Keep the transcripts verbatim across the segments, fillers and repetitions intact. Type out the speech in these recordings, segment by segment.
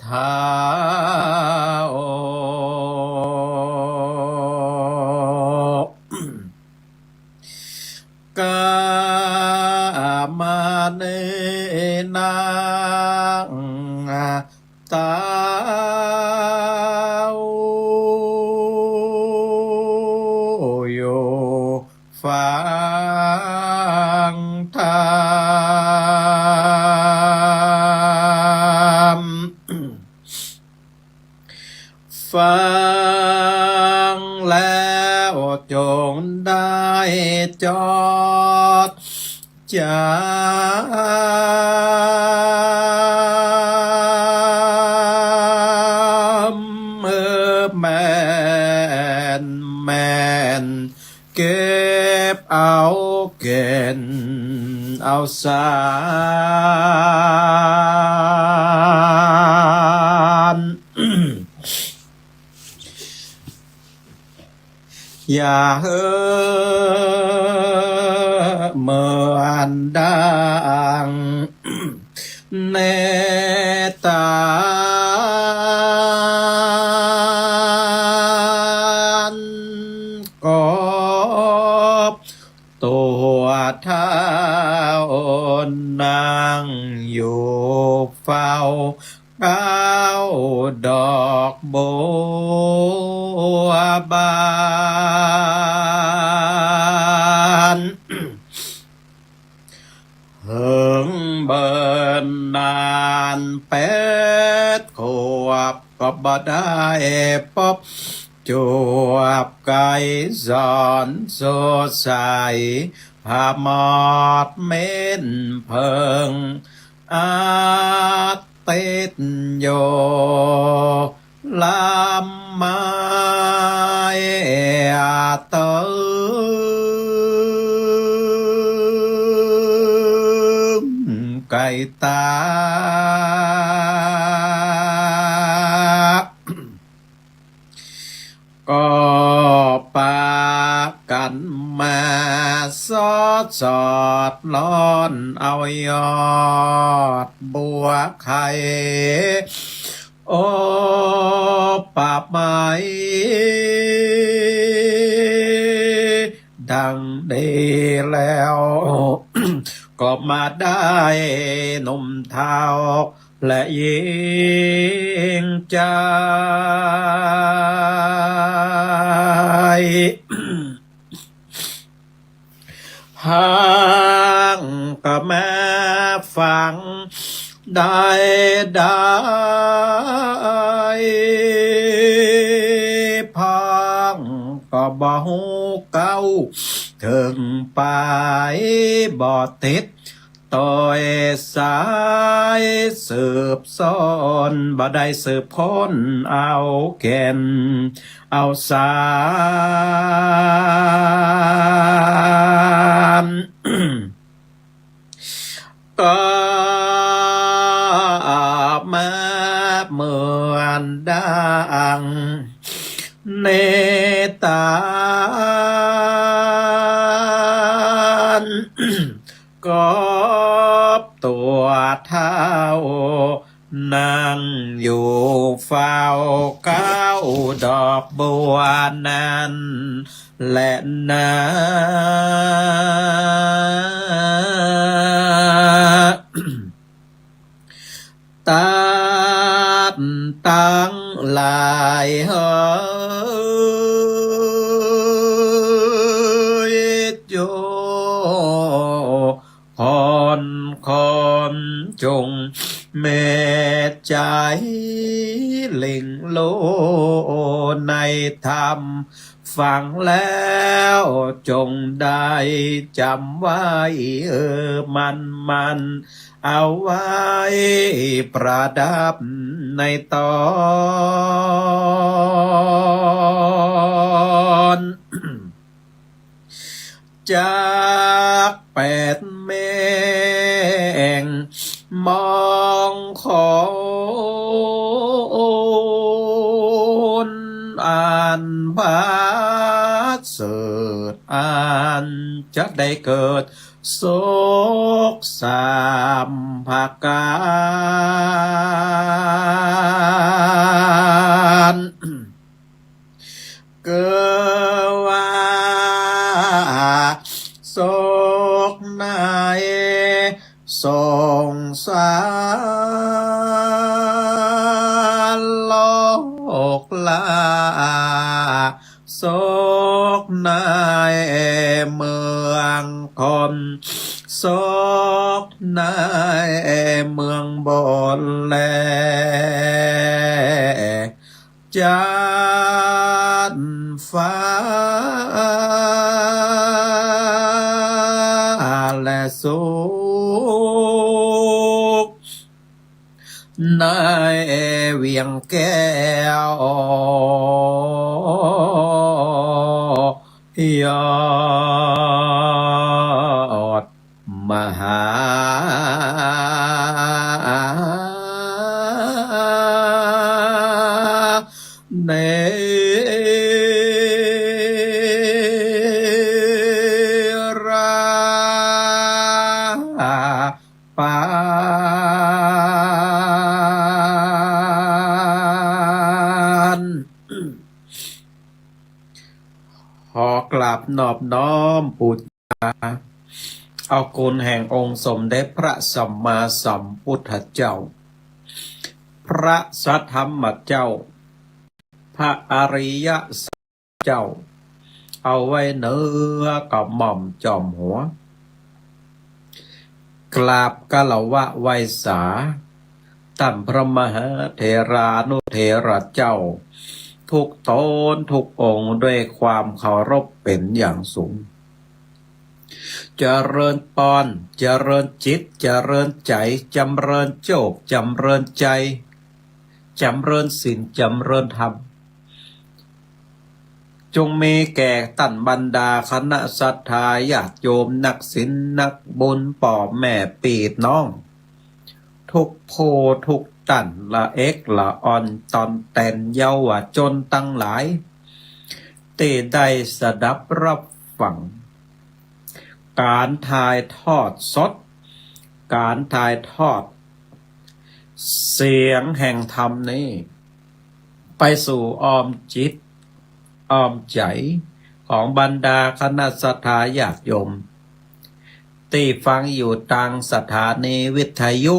ท้าว กล้ามณีนาง เต้าอยู่ฟังธรรม ฟังแล้วจงได้จด จ๋ำ เออ แม่นแม่น เก็บเอาแก่นเอาสาร อย่าหื้อเหมือนดังเนตาน กบตัวเฒ่านั่งอยู่เฝ้า เก้าดอกบัวบาน เหิงเบิ่นนานแปดขวบ ก็บ่ได้ปบจวบไกรสอนสดใส ผะหมอดเม้นเผิง อาทิตย์อยู่ลำไม้ตึงไกลต๋า ก็ปากั๋นมาสอดสอดร้อนเอายอดบัวไข่ โอ้ ปะไม้ ดังนี้แล้ว ก็มาได้หนุ่มเฒ่า และหญิงใจ๋ หางก็มาฟังได้ได้ พังก็บ่ฮู้เก้าเถิงปาย บ่ติด ต่อยสายสืบสอน บ่ได้สืบค้นเอาแก่นเอาสาร ก็มาเหมือนดังเนตาน กบตัวเฒ่า นั่งอยู่เฝ้าเก้าดอกบัวนั้นแหละนา ตัดตังหลายเฮยโย คนคนจงเมตใจ๋ เล็งโลในธรรม ฟังแล้วจงได้จ๋ำไว้ เออ มันมัน เอาไว้ประดับในต๋อน จักแปดแมงมองคน อันผาดเสริฐ อันจะได้เกิด สุขสามประก๋า จั๊นฟ้าและสุข ในเวียงแก้ว ยอดมหาเนร ปาน ขอกราบนอบน้อมปูชา เอาคุณแห่งองค์สมเด็จพระสัมมาสัมพุทธเจ้า พระสัทธรรมเจ้า พระอริยสัจ เจ้า เอาไว้เหนือกระหม่อมจอมหัว กราบคารวะไหว้สา ต้านพระมหาเถรานุเถระเจ้า ทุกต๋นทุกองค์ด้วยความเคารพเป๋นอย่างสูง เจริญปอน เจริญจิต เจริญใจ๋ จ๋ำเริญโจค จ๋ำเริญใจ๋ จ๋ำเริญศีล จ๋ำเริญธรรม จงมีแก่ต้านบรรดาคณะศรัทธาญาติโยม นักศีลนักบุญ ป้อแม่ปี้น้อง ทุกผู้ทุกต้าน ละเอกละอ่อน ต่อนแตนเยาวชนตังหลาย ตี้ได้สดับรับฟัง ก๋านถ่ายทอดสด ก๋านถ่ายทอดเสียงแห่งธรรมนี้ ไปสู่อ้อมจิตอ้อมใจ๋ของบรรดาคณะศรัทธาญาติโยม ตี้ฟังอยู่ตางสถานีวิทยุ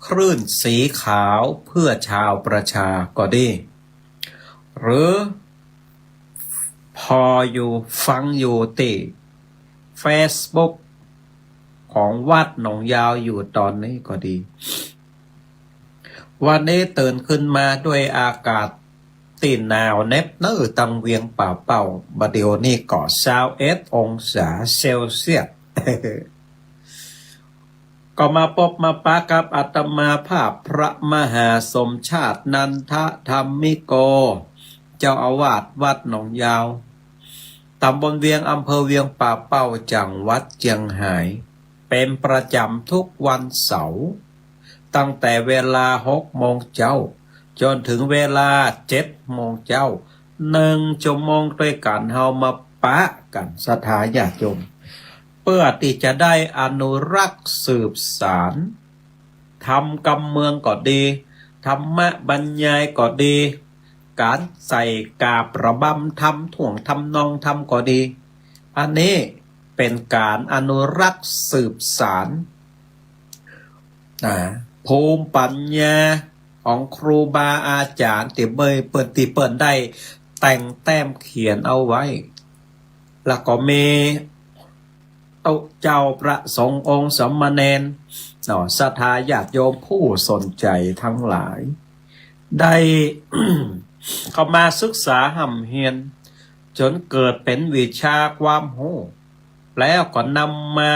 คลื่นสีขาวเพื่อชาวประชาก็ดี หรือผ่ออยู่ฟังอยู่ตี้เฟซบุ๊กของวัดหนองยาวอยู่ต๋อนนี้ก็ดี วันนี้ตื่นขึ้นมาด้วยอากาศตี้หนาวเหน็บเน้อตังเวียงป่าเป้า บ่าเดี่ยวนี้ก็ซาวเอ็ดองศาเซลเซียส ก็มาปบมาปะกับอาตมาภาพพระมหาสมชาติ นันทธรรมิโก เจ้าอาวาสวัดหนองยาว ตำบลเวียง อำเภอเวียงป่าเป้า จังหวัดเจียงฮาย เป๋นประจ๋ำทุกวันเสาร์ ตั้งแต่เวลาหกโมงเจ๊า จ๋นเถิงเวลาเจ็ดโมงเจ๊า นึ่งชั่วโมงตวยกั๋น เฮามาปะกั๋นศรัทธาญาติโยม เปื้อตี้จะได้อนุรักษ์สืบสาน ธรรมกำเมืองก็ดี ธรรมบรรยายก็ดี ก๋านใส่กาบระบำธรรม ท่วงทำนองธรรมก็ดี อันนี้เป๋นก๋านอนุรักษ์สืบสาน นะ ภูมิปัญญาของครูบาอาจ๋ารย์ตี้เปิ้น ตี้เปิ้นได้แต่งแต้มเขียนเอาไว้ แล้วก็มี ตุ๊เจ้าพระสงฆ์องค์สามเณร เนาะ ศรัทธาญาติโยมผู้สนใจ๋ตังหลาย ได้ เข้ามาศึกษาฮ่ำเฮียน จ๋นเกิดเป๋นวิชาความฮู้ แล้วก็นำมา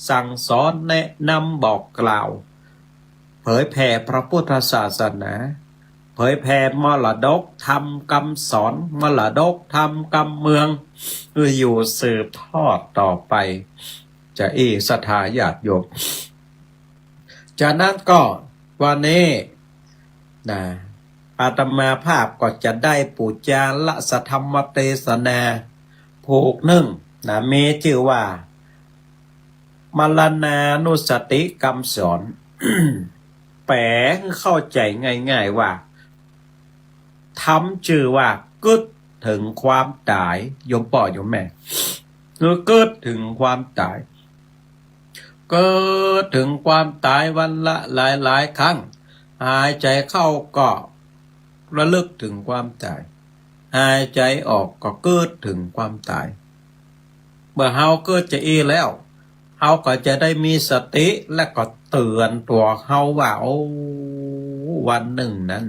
สั่งสอนแนะนำบอกกล่าว เผยแผ่พระพุทธศาสนา เผยแผ่มรดกธรรมกำสอน มรดกธรรมกำเมือง อยู่สืบทอดต่อไป จะอี้ศรัทธาญาติโยม จากนั้นก็วันนี้นะ อาตมาภาพก็จะได้ปู๋จาละสัทธรรมเตสนา ผูกนึ่งนะ มีจื้อว่า มรณานุสติกำสอน แป๋หื้อเข้าใจ๋ง่ายๆ ว่า ธรรมจื้อว่ากึ๊ดเถิงความต๋าย โยมป้อโยมแม่ คือกึ๊ดเถิงความต๋าย กึ๊ดเถิงความต๋ายวันละหลายๆ ครั้ง หายใจ๋เข้าก็ระลึกเถิงความต๋าย หายใจ๋ออกก็กึ๊ดเถิงความต๋าย เมื่อเฮากึ๊ดจะอี้แล้ว เฮาก็จะได้มีสติและก็เตือนตั๋วเฮาว่า โอ้ วันนึ่งนั้น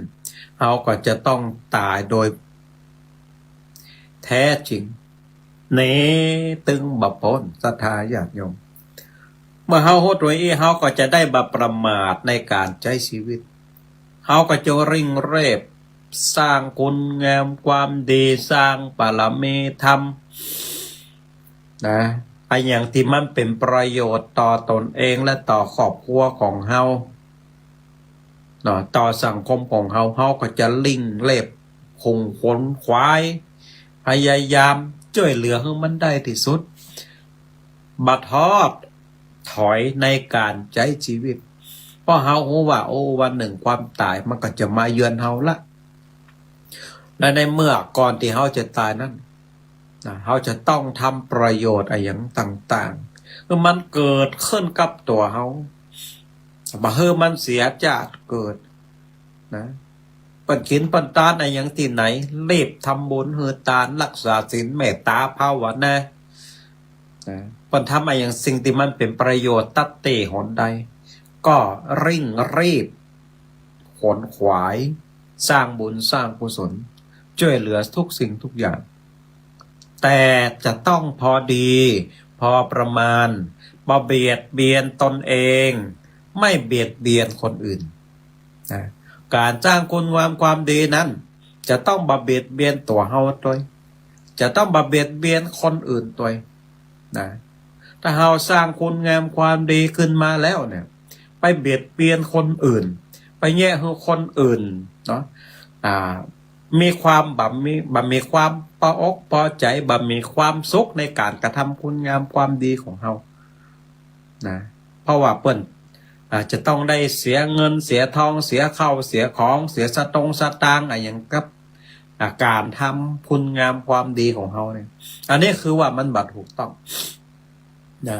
เฮาก็จะต้องต๋ายโดยแท้จริง หนีตึงบ่ป๊น ศรัทธาญาติโยม เมื่อเฮาฮู้ตวยอี้ เฮาก็จะได้บ่ประมาทในก๋านใจ๊จีวิต เฮาก็จะริ่งเร่บสร้างคุณงามความดี สร้างบารมีธรรม นะ อะหยังตี้มันเป๋นประโยชน์ต่อตนเองและต่อครอบครัวของเฮา เนาะ ต่อสังคมของเฮา เฮาก็จะริ่งเร่บ ขงนขวนขวาย พยายามจ้วยเหลือหื้อมันได้ตี้สุด บ่ท้อถอยในก๋านใจ๊จีวิต เพราะเฮาฮู้ว่า โอ้ วันนึ่งความต๋ายมันก็จะมาเยือนเฮาละ และในเมื่อก่อนตี้เฮาจะต๋ายนั้น นะ เฮาจะต้องทำประโยชน์อะหยังต่างๆ หื้อมันเกิดขึ้นกับตั๋วเฮา บ่หื้อมันเสียจากเกิด นะ เปิ้นกิ๋นเปิ้นตานอะหยังตี้ไหน รีบทำบุญหื้อตาน รักษาศีล เมตต๋าภาวนา นะ เปิ้นทำอะหยังสิ่งตี้มันเป๋นประโยชน์ตั๊ดเต้หนใด ก็ริ่งรีบ ขวนขวาย สร้างบุญสร้างกุศล จ้วยเหลือทุกสิ่งทุกอย่าง แต่จะต้องพอดี พอประมาณ บ่เบียดเบียนตนเอง ไม่เบียดเบียนคนอื่น นะ ก๋านสร้างคุณงามความดีนั้น จะต้องบ่เบียดเบียนตั๋วเฮาตวย จะต้องบ่เบียดเบียนคนอื่นตวย นะ ถ้าเฮาสร้างคุณงามความดีขึ้นมาแล้วเนี่ย ไปเบียดเบียนคนอื่น ไปแยะหื้อคนอื่นเนาะ อ่า มีความบ่มี บ่มีความปออกปอใจ๋ บ่มีความสุขในก๋านกระทำคุณงามความดีของเฮา นะ เพราะว่าเปิ้น อ่า จะต้องได้เสียเงินเสียทอง เสียข้าวเสียของ เสียสตงค์สตางค์อะหยังกับ อ่า ก๋านทำคุณงามความดีของเฮาเนี่ย อันนี้คือว่ามันบ่ถูกต้อง นะ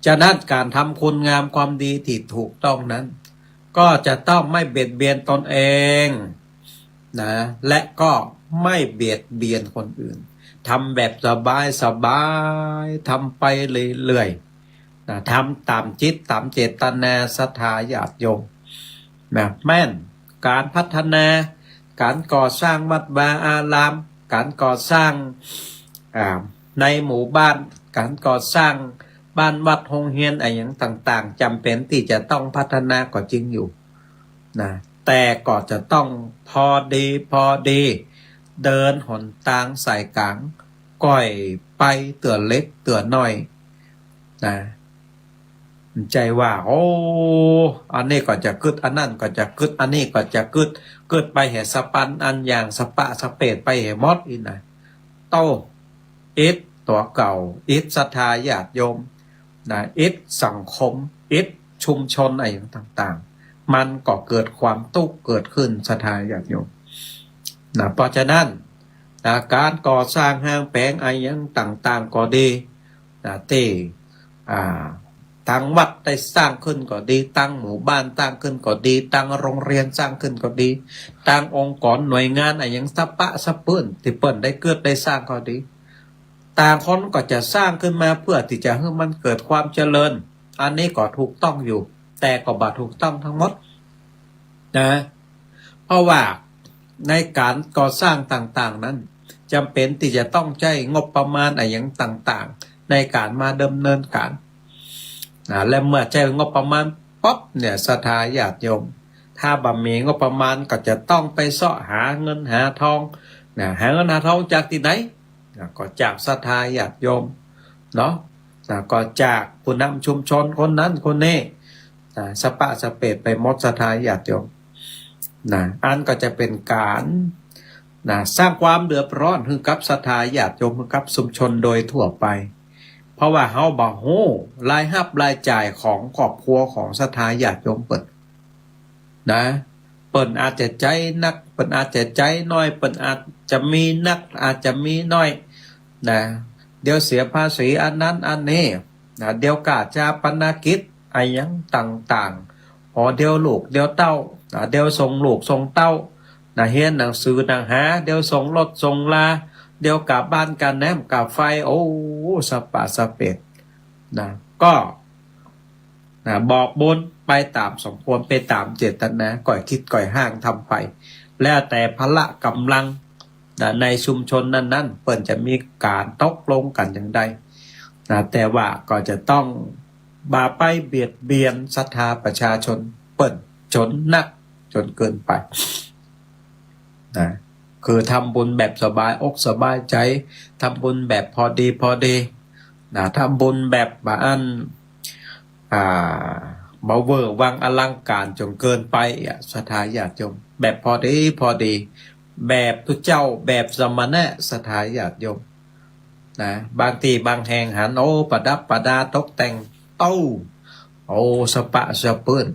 ฉะนั้นก๋านทำคุณงามความดีตี้ถูกต้องนั้น ก็จะต้องไม่เบียดเบียนตนเอง นะ และก็ไม่เบียดเบียนคนอื่น ทำแบบสบายๆ ทำไปเรื่อยๆ นะ ทำต๋ามจิตต๋ามเจตนาศรัทธาญาติโยม นะ แม่นก๋านพัฒนา ก๋านก่อสร้างวัดวาอาราม ก๋านก่อสร้าง อ่า ในหมู่บ้าน ก๋านก่อสร้างบ้านวัดโฮงเฮียนอะหยังต่างๆ จ๋ำเป๋นตี้จะต้องพัฒนาก็จริงอยู่ นะ แต่ก็จะต้องพอดีพอดี เดินหนตางสายก๋าง ก่อยไปเตื้อเล็กเตื้อน้อย นะ บ่ใจ้ว่า โอ้ อันนี้ก็จะกึ๊ด อันนั้นก็จะกึ๊ด อันนี้ก็จะกึ๊ด กึ๊ดไปแหมสะปันอันอย่างสะปะสะเปดไปแหมหมดอี้นะ โต้ อิดตั๋วเก่า อิดศรัทธาญาติโยม นะ อิดสังคม อิดชุมชนอะหยังต่างๆ มันก็เกิดความตุ๊กข์เกิดขึ้นศรัทธาญาติโยม นะ เพราะฉะนั้น นะ ก๋านก่อสร้างห้างแป๋งอะหยังต่างๆ ก็ดี นะ ตี้ อ่า ตางวัดได้สร้างขึ้นก็ดี ตางหมู่บ้านสร้างขึ้นก็ดี ตางโฮงเฮียนสร้างขึ้นก็ดี ตางองค์กรหน่วยงานอะหยังสะปะสะปื้นตี้เปิ้นได้เกิดได้สร้างก็ดี ต่างคนก็จะสร้างขึ้นมาเพื่อตี้จะหื้อมันเกิดความเจริญ อันนี้ก็ถูกต้องอยู่ แต่ก็บ่ถูกต้องทั้งหมด นะ เพราะว่าในก๋านก่อสร้างต่างๆ นั้น จ๋ำเป๋นตี้จะต้องใจ๊งบประมาณอะหยังต่างๆ ในก๋านมาดำเนินก๋าน นะ และเมื่อใจ๊งบประมาณปั๊บเนี่ย ศรัทธาญาติโยม ถ้าบ่มีงบประมาณก็จะต้องไปเซาะหาเงินหาทอง นะ หาเงินหาทองจากตี้ไหน นะ ก็จากศรัทธาญาติโยม เนาะ นะ ก็จากผู้นำชุมชนคนนั้นคนนี้ นะ สะปะสะเปดไปหมดศรัทธาญาติโยม นะ อันก็จะเป๋นก๋าน นะ สร้างความเดือดร้อนหื้อกับศรัทธาญาติโยม หื้อกับชุมชนโดยทั่วไป เพราะว่าเฮาบ่ฮู้รายฮับรายจ่ายของครอบครัวของศรัทธาญาติโยมเปิ้น นะ เปิ้นอาจจะใจ๊นัก เปิ้นอาจจะใจ๊น้อย เปิ้นอาจจะมีนัก อาจจะมีน้อย นะ เดี๋ยวเสียภาษีอันนั้นอันนี้ นะ เดี๋ยวก้าฌาปนกิจอะหยังต่างๆ โอ้ เดี๋ยวลูก เดี๋ยวเต้า นะ เดี๋ยวส่งลูกส่งเต้า นะ เฮียนหนังสือหนังหา เดี๋ยวส่งรถส่งลา เดี๋ยวก้าบ้านก้าแหนมก้าไฟ โอ้ สะปะสะเปด นะ ก็ นะ บอกบุญไปต๋ามสมควร ไปต๋ามเจตนา ก่อยกึ๊ดก่อยฮ้างทำไป แล้วแต่พละก๋ำลัง นะ ในชุมชนนั้นๆ เปิ้นจะมีก๋านตกลงกั๋นอย่างใด นะ แต่ว่าก็จะต้องบ่าไปเบียดเบียนศรัทธาประชาชนเปิ้นจ๋นนักจ๋นเกินไป นะ คือทำบุญแบบสบายอกสบายใจ๋ ทำบุญแบบพอดีพอดี นะ ทำบุญแบบบ่อั้น อ่า บ่เวอร์วังอลังก๋านจ๋นเกินไปอะ ศรัทธาญาติโยม แบบพอดีพอดี แบบตุ๊เจ้า แบบสมณะ ศรัทธาญาติโยม นะ บางตี้บางแห่งหัน โอ้ ประดับประดาตกแต่งตู้ โอ้ สะป๊ะสะปื้น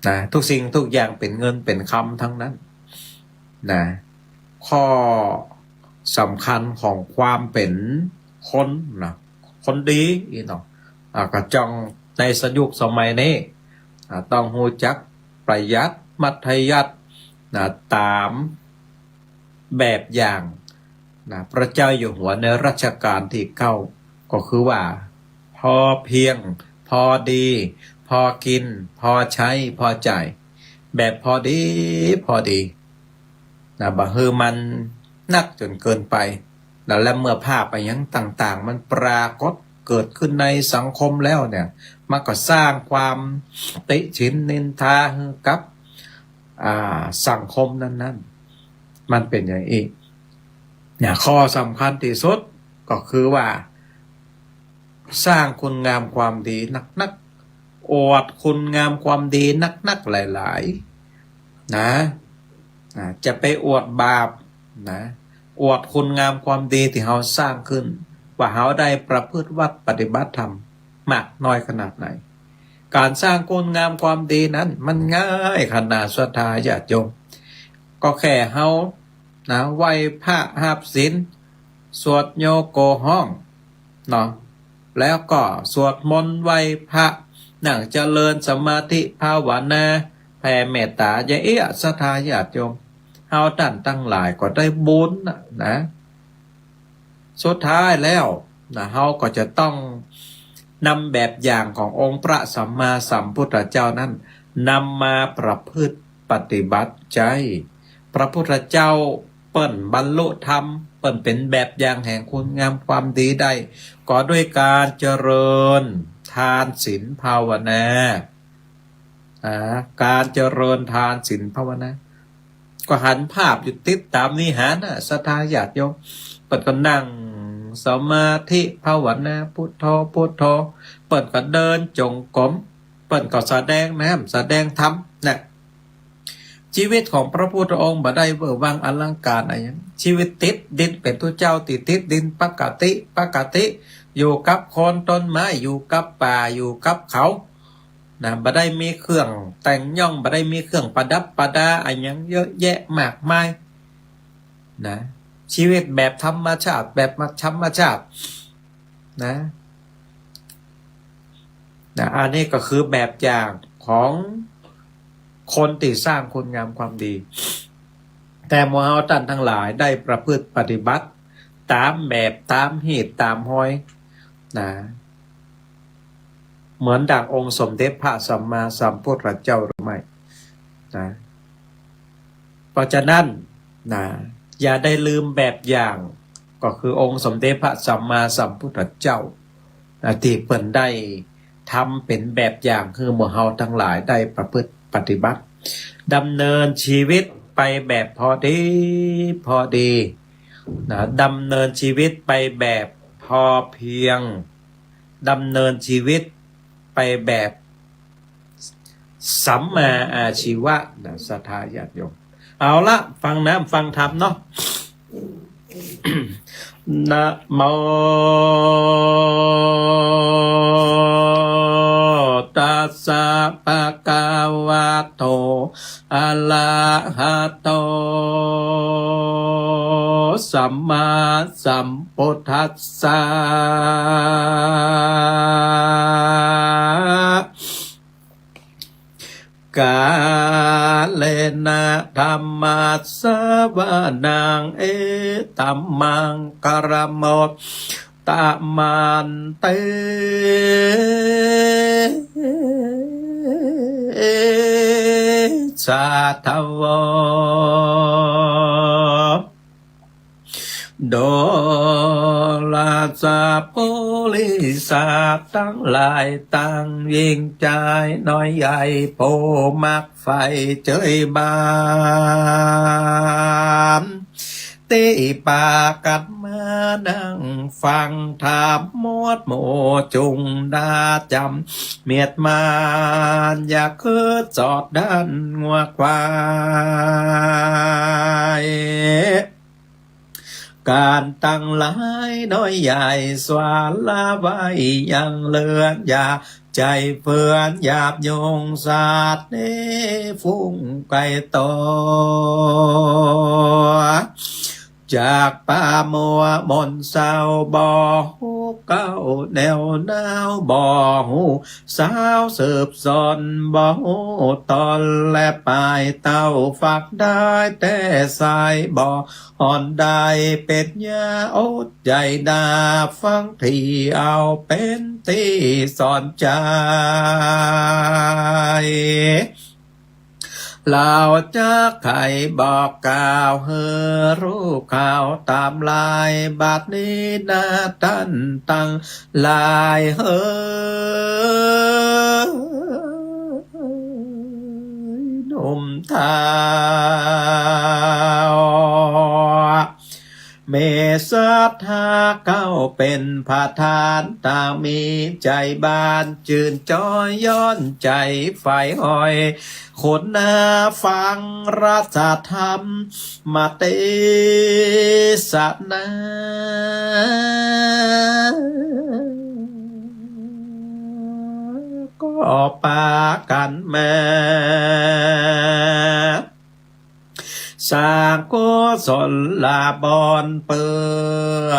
นะ ทุกสิ่งทุกอย่างเป๋นเงินเป๋นคำทั้งนั้น นะ ข้อสำคัญของความเป๋นคนนะ คนดีอี้เนาะ อ่า ก็จ้องในสะยุคสมัยนี้ อ่า ต้องฮู้จักประหยัดมัธยัสถ์ นะ ต๋ามแบบอย่าง นะ พระเจ้าอยู่หัวในรัชกาลตี้เก้า ก็คือว่า พอเพียง พอดี พอกิ๋น พอใจ๊ พอจ่าย แบบพอดีพอดี นะ บ่หื้อมันนักจ๋นเกินไป นะ และเมื่อภาพอะหยังต่างๆ มันปรากฏเกิดขึ้นในสังคมแล้วเนี่ย มันก็สร้างความติฉินนินทาหื้อกับ อ่า สังคมนั้นๆ มันเป๋นอย่างอี้ เนี่ย ข้อสำคัญตี้สุดก็คือว่า สร้างคุณงามความดีนักๆ อวดคุณงามความดีนักๆ หลายๆ นะ อ่า จะไปอวดบาป นะ อวดคุณงามความดีตี้เฮาสร้างขึ้น ว่าเฮาได้ประพฤติวัตรปฏิบัติธรรมมากน้อยขนาดไหน ก๋านสร้างคุณงามความดีนั้นมันง่ายขนาด ศรัทธาญาติโยม ก็แค่เฮา นะ ไหว้พระฮับศีล สวดโยโกฮ้อง เนาะ แล้วก็สวดมนต์ไหว้พระ นั่งเจริญสมาธิภาวนา แผ่เมตตา อย่างอี้ ศรัทธาญาติโยม เฮาต้านตังหลายก็ได้บุญนะ นะ สุดท้ายแล้วนะ เฮาก็จะต้องนำแบบอย่างขององค์พระสัมมาสัมพุทธเจ้านั้น นำมาประพฤติปฏิบัติใจ๊ พระพุทธเจ้าเปิ้นบรรลุธรรม เปิ้นเป๋นแบบอย่างแห่งคุณงามความดีได้ ก็ด้วยก๋านเจริญทานศีลภาวนา อ่า ก๋านเจริญทานศีลภาวนา ก็หันภาพอยู่ติดต๋ามวิหารน่ะ ศรัทธาญาติโยม เปิ้นก็นั่งสมาธิภาวนา พุทโธ พุทโธ เปิ้นก็เดินจงกรม เปิ้นก็แสดงน้ำแสดงธรรมนะ ชีวิตของพระพุทธองค์บ่ได้เวอร์วังอลังก๋านอะหยัง ชีวิตติดดิน เป๋นตุ๊เจ้าตี้ติดดินปกติ ปกติ อยู่กับโคนต้นไม้ อยู่กับป่า อยู่กับเขา นะ บ่ได้มีเครื่องแต่งย้อง บ่ได้มีเครื่องประดับประดาอะหยังเยอะแยะมากมาย นะ ชีวิตแบบธรรมชาติ แบบธรรมชาติ นะ นะ อันนี้ก็คือแบบอย่างของคนตี้สร้างคุณงามความดี แต่หมู่เฮาต้านตังหลายได้ประพฤติปฏิบัติต๋ามแบบ ต๋ามฮีต ต๋ามฮอย นะ เหมือนดั่งองค์สมเด็จพระสัมมาสัมพุทธเจ้าหรือไม่ นะ เพราะฉะนั้น นะ อย่าได้ลืมแบบอย่าง ก็คือองค์สมเด็จพระสัมมาสัมพุทธเจ้า นะ ตี้เปิ้นได้ทำเป๋นแบบอย่างหื้อหมู่เฮาตังหลายได้ประพฤติปฏิบัติ ดำเนินชีวิตไปแบบพอดี พอดี นะ ดำเนินชีวิตไปแบบพอเพียง ดำเนินชีวิตไปแบบสัมมาอาชีวะนะ ศรัทธาญาติโยม เอาละ ฟังน้ำฟังธรรมเนาะ นะโมตัสสะภะคะวะโต อะระหะโต สัมมาสัมพุทธัสสะ กาเลนะธัมมัสสะวะนัง เอตัมมังคะละมุตตะมันเต สาธว โดราสะปุริสะตังหลาย ตังญิงจายน้อยใหญ่ ผู้มักใฝ่เจยบาป ตี้ปากั๋นมานั่งฟังธรรมหมวดหมู่ จุ่งดาจ๋ำเมียดมาน อย่าคิดสอดด้านงัวควาย ก๋านตังหลายน้อยใหญ่ สวาละไว้ยังเลือน อย่าใจ๋เฟือนหยาบยงสัตว์นี้ ฝูงไก่โต จากป่ามัวหม่นเศร้า บ่ฮู้เก๊าแนวหนาว บ่ฮู้สาวสืบสน บ่ฮู้ตนและปาย เต้าฟังได้แต่สาย บ่อ่อนได้เป๋นยาอดใจ๋ดา ฟังตี้เอาเป๋นตี้สอนใจ๋ เฮาจักไขบอกกล่าวหื้อฮู้ข่าวต๋ามลาย บัดนี้นาต้านตังหลายเฮอ หนุ่มเฒ่า มีศรัทธาเก๊าเป๋นประธาน ต่างมีใจ๋บานจื่นจ้อย ย้อนใจ๋ใฝ่หอย คนนาฟังรัตธรรมเตสนา ก็ปากั๋นมา สร้างกุศลบุญเปื้อ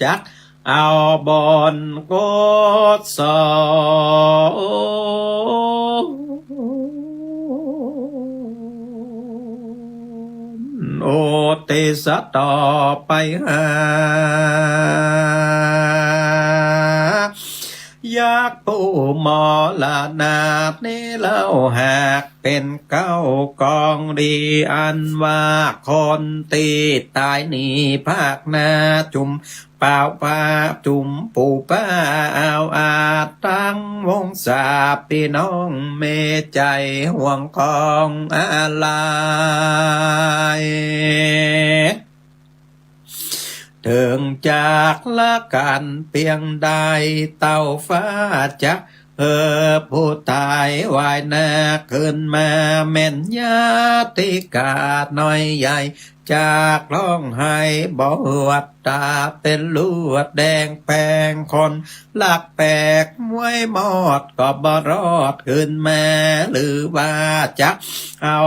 จักเอาบุญกุศล อุทิศต่อไปหา ยักษ์ผู้มรณะนี้เล่า หากเป๋นเก๊ากองดี อันว่าคนตี้ต๋ายหนีภาคหน้า จุ่มเป๋าป้าจุ่มปู่ป้าเอาอาจ ตังวงศาปี้น้อง มีใจ๋ห่วงของอาลัย เถิงจากละกั๋นเปียงใด เต้าฟ้าจะเออผู้ต๋ายว่ายนาขึ้นมา แม่นญาติกาน้อยใหญ่ จากฮ้องไห้บ่หวด ต๋าเป๋นเลือดแดงแป๋ง คน ลักแปกมวยมอดก็บ่รอดขึ้นมา หรือว่าจะเอา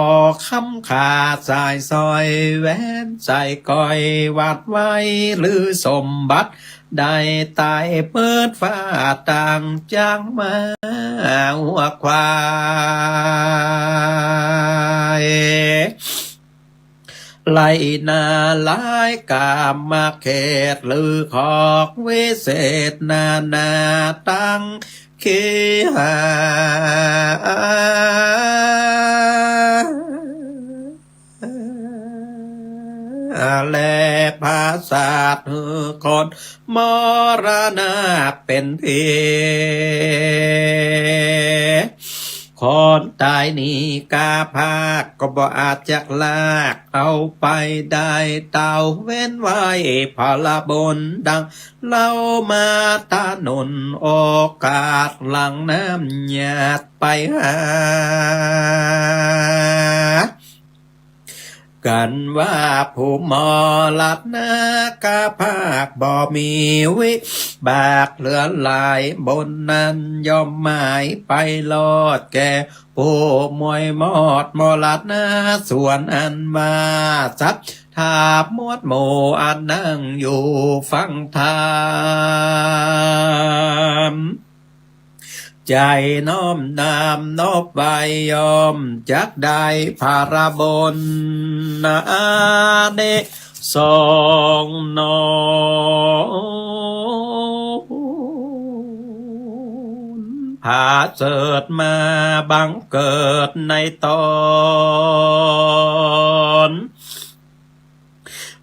คำขาสายสร้อย แหวนสร้อยก้อย หวาดไว้หรือสมบัติ ได้ต๋ายเปิดฟ้าต่างจางมาหัวควาย ไล่นาลายกามเขต หรือขอกวิเศษนานาตังเขหา และผาสาทหื้อคนมรณะเป๋นเพียง คนต๋ายหนีกาภาค ก็บ่อาจจักลากเอาไปได้ เต้าเว้นไว้ผลบุญดังเล่ามา ตะหนุนโอกาสหลั่งน้ำหยาดไปหา กั๋นว่าผู้มรณะกาภาค บ่มีวิบากเหลือหลาย บุญนั้นย่อมหมายไปรอดแก่ ผู้มวยมอดมรณะ ส่วนอันว่าศรัทธาหมวดหมู่ อันนั่งอยู่ฟังธรรม ใจ๋น้อมนำนบไหว้ ย่อมจักได้ผลบุญอานิสงส์นน ประเสริฐมาบังเกิดในตน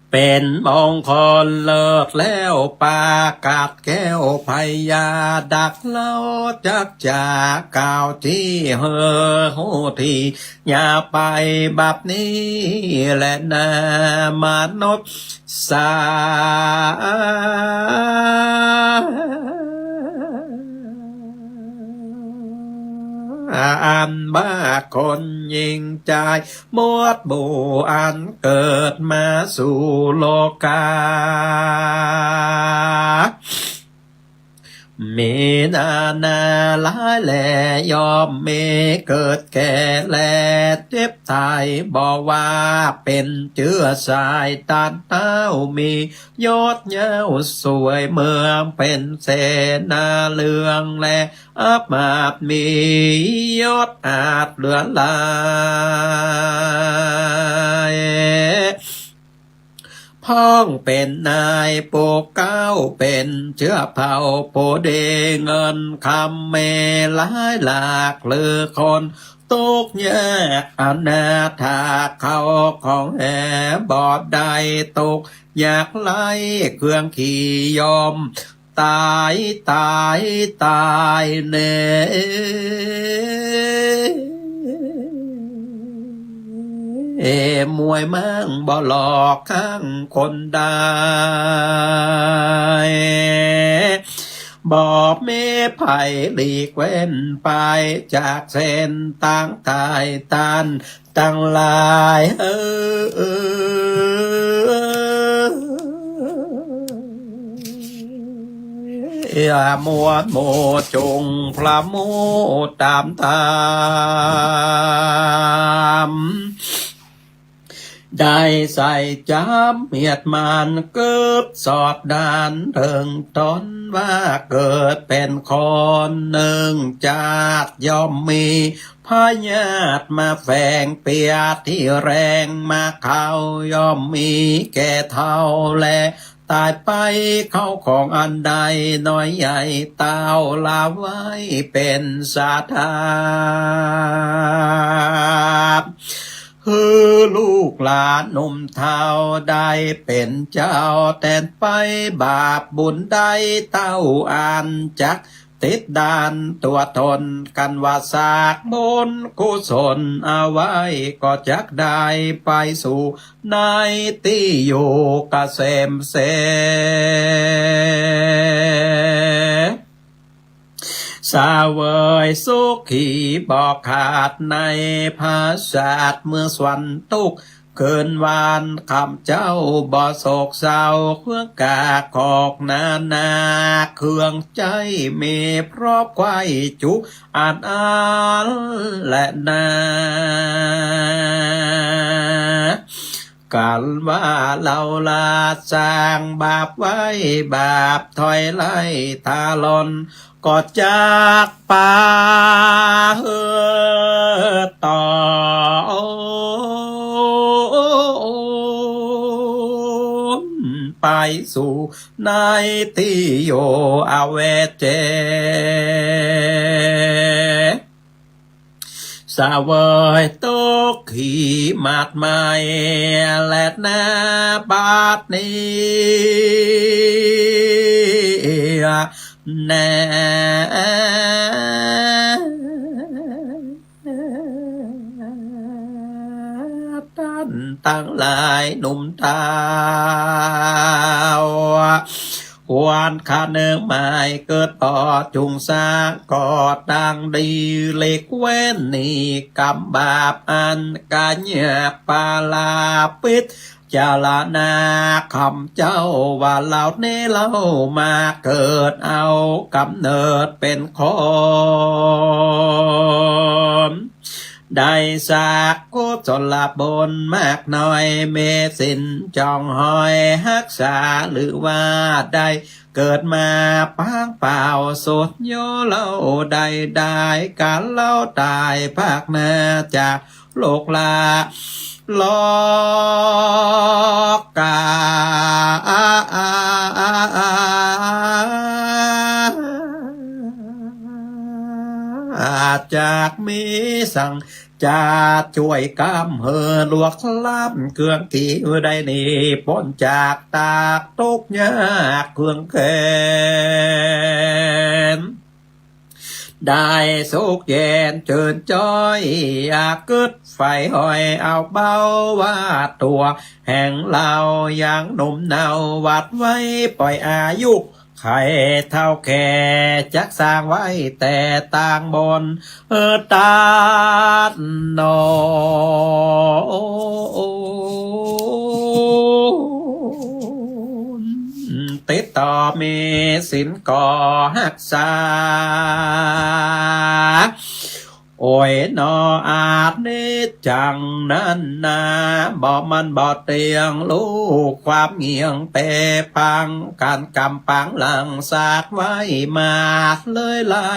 เป๋นมงคลเลิศแล้ว ประกาศแก้วพญาดักเล่า จักจะกล่าวตี้หื้อฮู้ที อย่าไปบัดนี้แลนามนุษย์ สา อันว่าคนหญิงจายหมดหมู่ อันเกิดมาสู่โลกา มีนานาหลายแล ย่อมมีเกิดแก่และเจ็บตาย บ่ว่าเป๋นเจื้อสายต้านเต๊า มียศยาวสวยเมือง เป๋นเสนาเรือง และอำมาตย์ มียศอาจเหลือหลาย พ่องเป๋นนายปกเกล้า เป๋นเจื้อเผ่าผู้ดี เงินคำมีหลายหลาก หรือคนตุ๊กข์ยากอนาถา เข้าของแหบ่ได้ ตุ๊กข์ยากไร้เครื่องขี่ ย่อมต๋าย ต๋าย ต๋ายแน่ เอ มวยมั่งบ่หลอกข้างคนได้ บ่มีใผหลีกเว้นไปจากเส้นตางต๋าย ต้านตังหลาย เออ เออ มวลหมู่จุ่งพระหมู่ต๋ามต๋าม ได้ใส่จำเมียดมันกึ๊ดสอดด้านเถิงต๋น ว่าเกิดเป๋นคนนึ่งจาติ ย่อมมีพยาธิมาแฝงเปียดตี้แรง มาเข้าย่อมมีแก่เฒ่าแล ต๋ายไป เข้าของอันใดน้อยใหญ่ เต้าละไว้เป๋นสาธา หื้อลูกหลานหนุ่มเฒ่าได้เป๋นเจ้าแตนไป บาปบุญใดเต้าอันจักติดด้านตั๋วต๋น กันว่าสร้างบุญกุศลเอาไว้ ก็จักได้ไปสู่ ในตี้อยู่เกษมเส เสวยสุขีบ่ขาดในผาสาท เมืองสวรรค์ตุ๊กข์คืนวันค่ำเจ้า บ่โศกเศร้าเครื่องกาขอกนานา เครื่องใจ๊มีพร้อมไขว้จุ อันอันแลนา กันว่าเฮาละสร้างบาปไว้ บาปถอยไล่ทาลน ก็จักปาหื้อต๋นไปสู่ ในตี้อยู่อเวจี เสวยตุ๊กขีมากมายแลนา บัดนี้แลนา ต้านตังหลายหนุ่มเฒ่า ควรคะนึงหมายเกิดปอจุ่งสร้าง ก็ดังดีหลีกเว้นหนีกรรมบาปอันกะเยียบปาลาปิด จารณาคำเจ้าว่าเฮานี้เฮามาเกิดเอาก๋ำเนิดเป๋นคน ได้สร้างกุศลบุญมากน้อย มีศีลจ่องหอยฮักษา หรือว่าได้เกิดมาปางเปล่า สุดโยเฮาได้ ได้ก๋านเฮาต๋ายภาคหน้าจาก โลกละโลกา มีสัง จะจ้วยกำหื้อหลวกล้ำเกื้องกี้หื้อได้หนีป๊นจากตากตุ๊กข์ยากเคืองแค้น ได้สุขเย็นจื้นจ้อย อย่ากึ๊ดใฝ่ฮ้อยเอาเบาว่าตั๋ว แห่งเฮายังหนุ่มเนาวัดไว้ ป่อยอายุ ไขเฒ่าแก่จักสร้างไว้แต่ตางบน เออ ตานโนน ติดต่อมีศีลก็ฮักษา โอ้ยหนอ อนิจจังนั้นนา บ่มั่นบ่เตี้ยง ฮู้ความเงี่ยงเป๋ปัง ก๋านกำปังหลังสาดไว้มา เลยไล่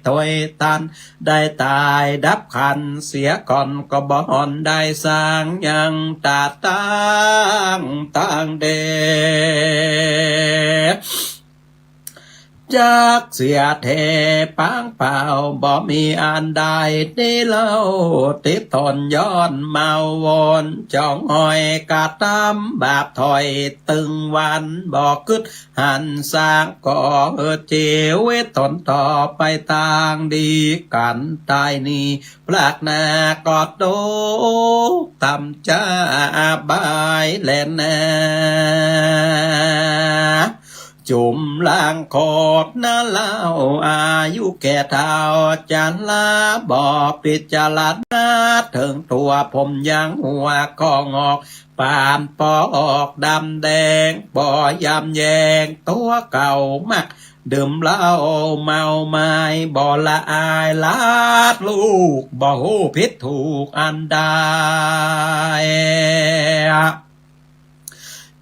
ถ้วยตัน ได้ต๋ายดับขันเสียก่อน ก็บ่ห่อนได้สร้างยังตาตั้งตางเด จักเสียเทปางเปล่า บ่มีอันใดนี้เล่า ติดตนย้อนเมาวน จ้องห้อยกระตำบาปถอยตึงวัน บ่กึ๊ดหันสร้างก่อเหตุจีวิตตนต่อไปตางดี ก๋านต๋ายนี้ พลากหน้าก็ตกต่ำจะอบายแลนา จุมล้างโคตรนาเล่า อายุแก่เฒ่าจะลา บ่พิจารณาเถิงตั๋ว ผมยางหัวก็งอก ปานปอกดำแดง บ่ยำแยงตั๋วเก่ามัก ดื่มเหล้าเมาไม้ บ่ละอายลาดลูก บ่ฮู้ผิดถูกอันใด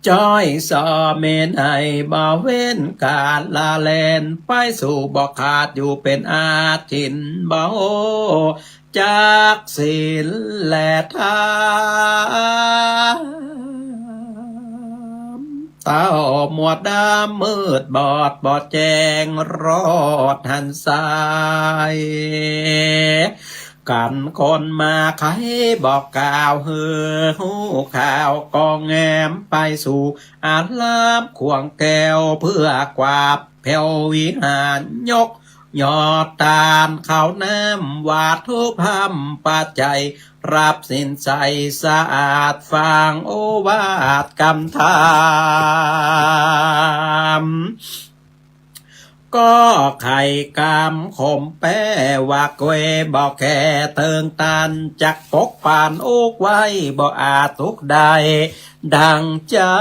จ้อยส่อเมนให้บ่เว้นก๋านละเล่น ไปสู่บ่ขาดอยู่เป๋นอาทิตย์ บ่ จักศีลและธรรม เต้ามัวดำมืดบอดบ่แจ้งรอดหันสาย กันคนมาไขบอกกล่าวหื้อฮู้ข่าว ก็แงมไปสู่อารามขวงแก้ว เพื่อกราบ แผ่ววิหารยกยอดตานข้าวน้ำ วัตถุพร่ำปัจจัย รับศีลใสสะอาด ฟังโอวาทกำธรรม ก็ไขกำคมแปลว่าเกวบ่แค่เถิงตัน จักปกปันอกไว้บ่อาจสุขได้ ดังใจ๋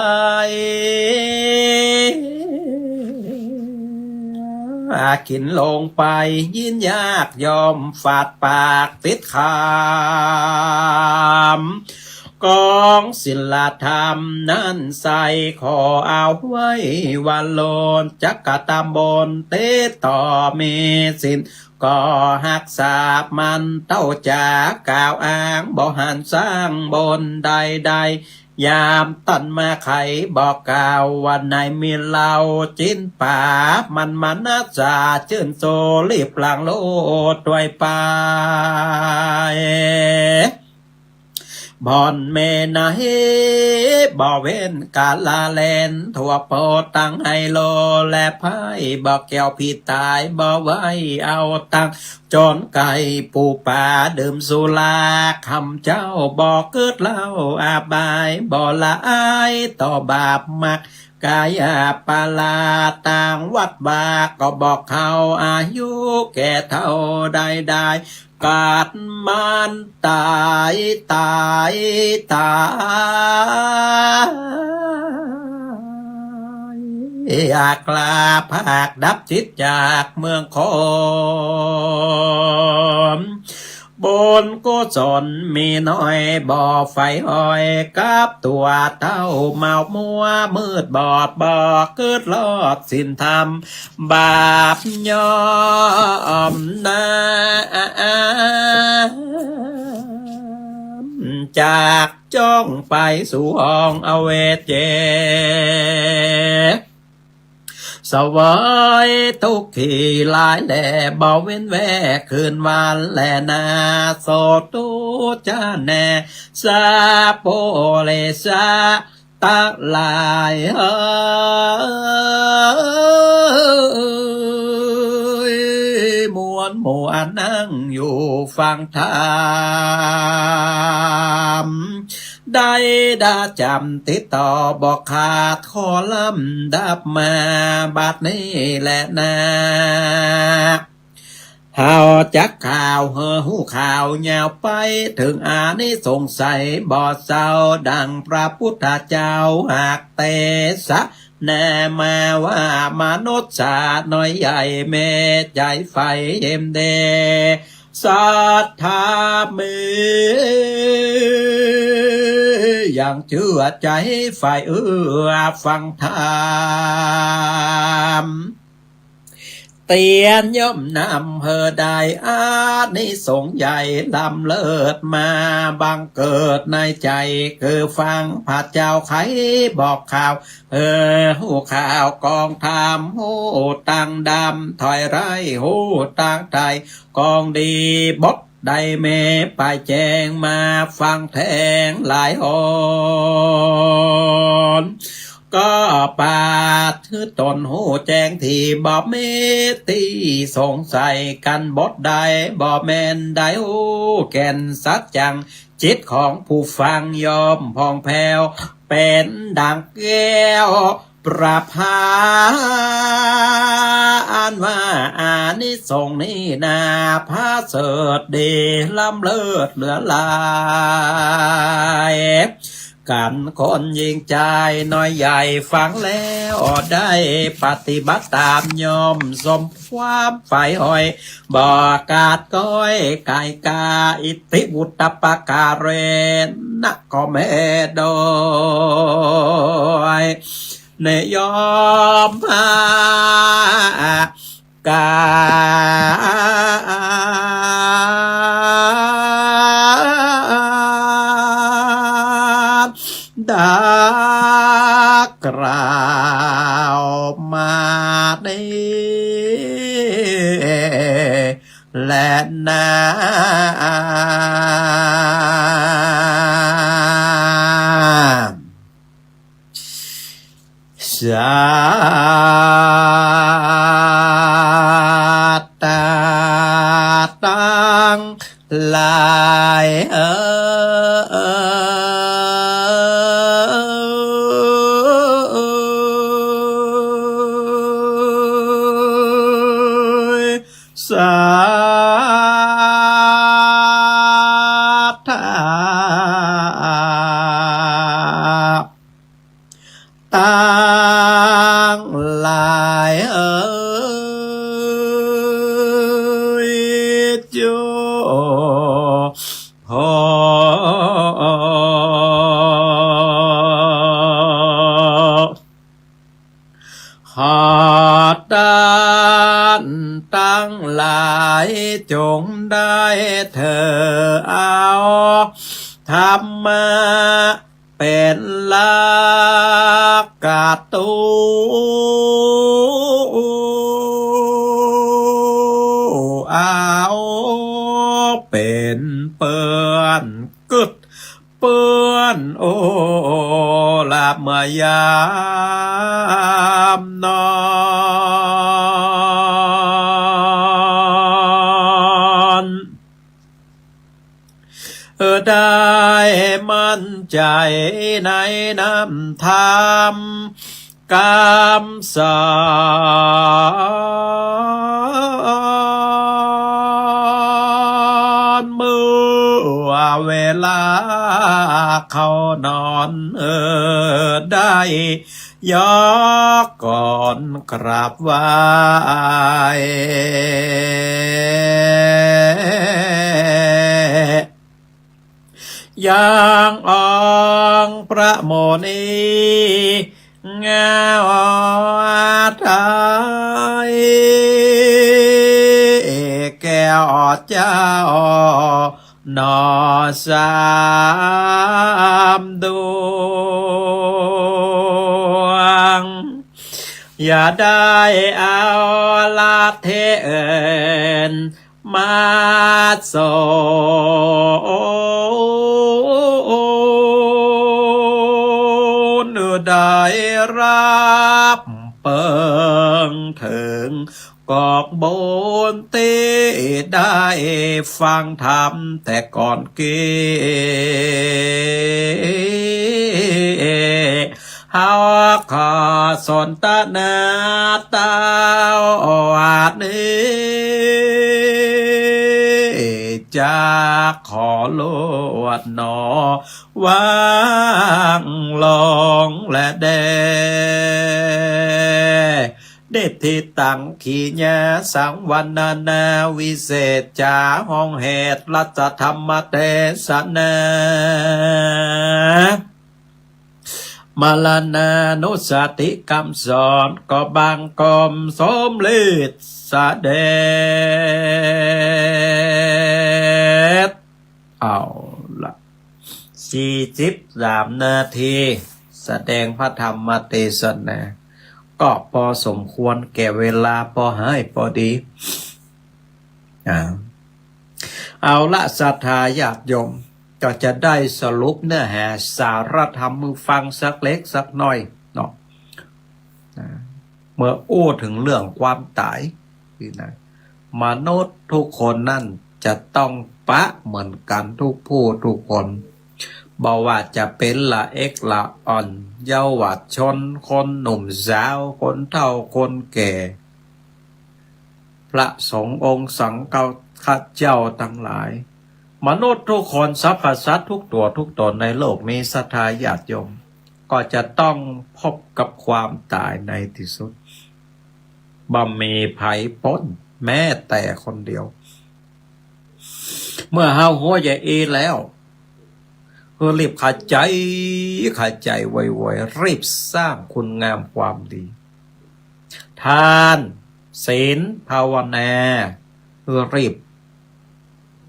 กิ๋นลงไปยินยากย่อมฝาดปากติดคำ กองศีลธรรมนั้นใส่ขอเอาไว้วันโลน จักกระตำบนติดต่อมีศีล ก็ฮักษามัน เต้าจากล่าวอ้างบ่หันสร้างบนใดๆ ยามตันมาไขบอกกล่าว วันไหนมีเหล้าจินป๋า มันมานะจาจื้นโซรีบหลั่งโลดตวยไป บ่อนเมนไหนบ่เว้นก๋านละเล่น ทั่วโปตั้งไฮโลและไพ่ บ่แก้วผีต๋ายบ่ไหวเอาตังค์ จ๋นไก่ปูป๋าดื่มสุรา ค่ำเจ๊าบ่กึ๊ดเหล้าอบาย บ่ละอายต่อบาปมัก ก๋ายาปาราต่างวัดวา ก็บ่เข้าอายุแก่เฒ่าใดๆ กัดมันต๋าย ต๋าย ต๋าย อยากลาภาคดับจิตจากเมืองคน บุญกุศลมีน้อยบ่ใฝ่ห้อย กับตั๋วเต้าเมามัวมืดบอดบ่กึ๊ดรอดศีลธรรม บาปย่อมหนา จากจ้องไปสู่ห้องอเวจเจ เสวยตุ๊กข์ขี้หลายแล บ่เว้นแว่คืนวันแลนา โสตุจะแน่ สัปปุริสะตังหลายเอย มวลหมู่อันนั่งอยู่ฟังธรรม ได้ดาจ๋ำติดต่อบ่ขาด ขอลำดับมาบัดนี้แลนา เฮาจักกล่าวหื้อฮู้ข่าวยาวไป เถิงอานิสงส์ใสบ่เศร้า ดังพระพุทธเจ้าหากเตสะนามาว่า มนุษย์สาน้อยใหญ่ แม่ใจ๋ใฝ่เอ็มเด ศรัทธามี ยังเจื้อใจ๋ใฝ่เอื้อฟังธรรม เตียนย่อมนำหื้อได้อานิสงส์ใหญ่ล้ำเลิศมา บังเกิดในใจ๋คือฟัง พระเจ้าใค่บอกข่าว หื้อฮู้ข่าวกองธรรม ฮู้ตางดำถอยร้าย ฮู้ตางใต้กองดี บทใดแม่ไปแจ้งมาฟังแทงหลายหน ก็ปาดหื้อตนฮู้แจ้งตี้บ่มีตี้สงสัยกั๋น บทใดบ่แม่นได้ฮู้แก่นสัจจัง จิตของผู้ฟังย่อมผ่องแผ้ว เป๋นดังแก้วประภา อันว่าอานิสงส์นี้นา ผาเสริฐดีล้ำเลิศเหลือหลาย กั๋นคนญิงจายน้อยใหญ่ฟังแล้วได้ปฏิบัติต๋าม ย่อมสมความใฝ่หอย บ่ขาดก้อยก๋ายกา อิทธิวุตตปการเณะ ก็แม่โดย เนยย่อมมา กา ดักกล่าวมานี้แลนา สัตตาตังหลายเอย สัตตา ตังหลายเอย จง ขอต้านตังหลายจงได้ถือเอาธรรมะเป๋นหลักกระตู เอาเป๋นเปื้อนกึ๊ด เปื้อนโอละเมื่อยามนอน เออ ได้มั่นใจ๋ในน้ำธรรม กำสอน เมื่อเวลาเข้านอน เออ ได้ยกก่อนกราบไหว้ ยังองค์พระมุนี งามไทย แก้วเจ้าหนอสามดวง อย่าได้เอาลัทธิอื่นมาสอน ได้รับเปิงเถิง กอกบุญตี้ได้ฟังธรรมแต่ก่อนเก้ เฮาขอสนทนาเต้าวันนี้ จะขอลวดหนอ วางลงและแด่ เดชทิตัง ขีญา สังวรรณนา วิเศษจา ห้องเหตุ รัตธรรมเทศนา มรณานุสติกำสอน ก็บังคมสมฤทธิ์เสด็จ เอาละ สี่สิบสามนาที แสดงพระธรรมเทศนา ก็พอสมควรแก่เวลา พอหายพอดี อ่า เอาละ ศรัทธาญาติโยม ก็จะได้สรุปเนื้อหาสาระธรรมหื้อฟังสักเล็กสักน้อยเนาะ อ่า เมื่ออู้ถึงเรื่องความต๋ายนี่นะ มนุษย์ทุกคนนั่นจะต้องปะเหมือนกั๋นทุกผู้ทุกคน บ่ว่าจะเป๋นละเอ็กละอ่อน เยาวชน คนหนุ่มสาว คนเฒ่าคนแก่ พระสงฆ์องค์สังฆเจ้าตังหลาย มนุษย์ทุกคน สรรพสัตว์ทุกตั๋วทุกต๋นในโลกนี้ ศรัทธาญาติโยม ก็จะต้องพบกับความต๋ายในตี้สุด บ่มีใผป๊นแม้แต่คนเดียว เมื่อเฮาฮู้อย่างอี้แล้ว ก็รีบขยัน ขยันไวๆ รีบสร้างคุณงามความดี ทาน ศีล ภาวนา รีบ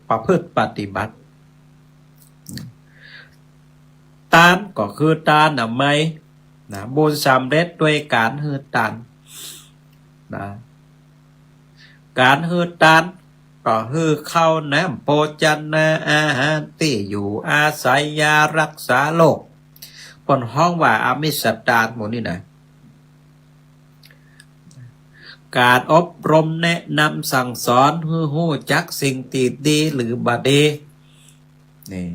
ประพฤติปฏิบัติ ตานก็คือตานอะไมนะ บุญสำเร็จด้วยก๋านหื้อตานนะ ก๋านหื้อตานก็หื้อข้าวน้ำโภชนาอาหาร ตี้อยู่อาศัย ยารักษาโรค เปิ้นฮ้องว่าอามิสตานหมู่นี้นะ ก๋านอบรมแนะนำสั่งสอนหื้อฮู้จักสิ่งตี้ดีหรือบ่ดี นี่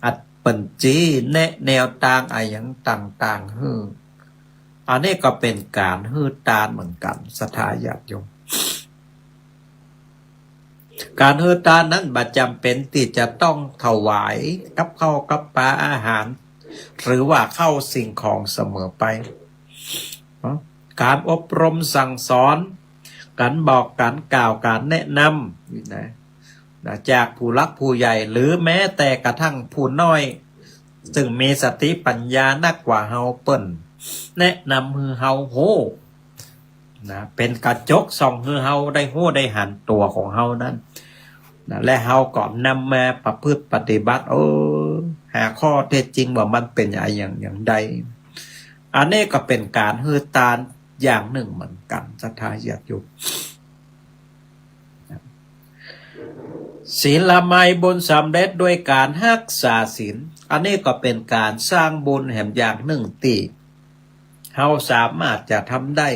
อันเปิ้นจี้แนะแนวตางอะหยังต่างๆ หื้อ อันนี้ก็เป๋นก๋านหื้อตานเหมือนกั๋น ศรัทธาญาติโยม ก๋านหื้อตานนั้นบ่จ๋ำเป๋นตี้จะต้องถวายกับข้าวกับป๋าอาหาร หรือว่าข้าวสิ่งของเสมอไปเนาะ ก๋านอบรมสั่งสอน ก๋านบอกก๋านกล่าวก๋านแนะนำนี่นะ นะ จากผู้หลักผู้ใหญ่ หรือแม้แต่กระทั่งผู้น้อย ซึ่งมีสติปัญญานักกว่าเฮา เปิ้นแนะนำหื้อเฮาฮู้ นะ เป๋นกระจกส่องหื้อเฮาได้ฮู้ได้หันตั๋วของเฮานั้น นะ และเฮาก็นำมาประพฤติปฏิบัติ เออ หาข้อเท็จจริงว่ามันเป๋นอะหยังอย่างใด อันนี้ก็เป๋นก๋านหื้อตานอย่างนึ่งเหมือนกั๋น ศรัทธาญาติโยม ศีลไมย บุญสำเร็จด้วยก๋านฮักษาศีล อันนี้ก็เป๋นก๋านสร้างบุญแหมอย่างนึ่งตี้เฮาสามารถจะทำได้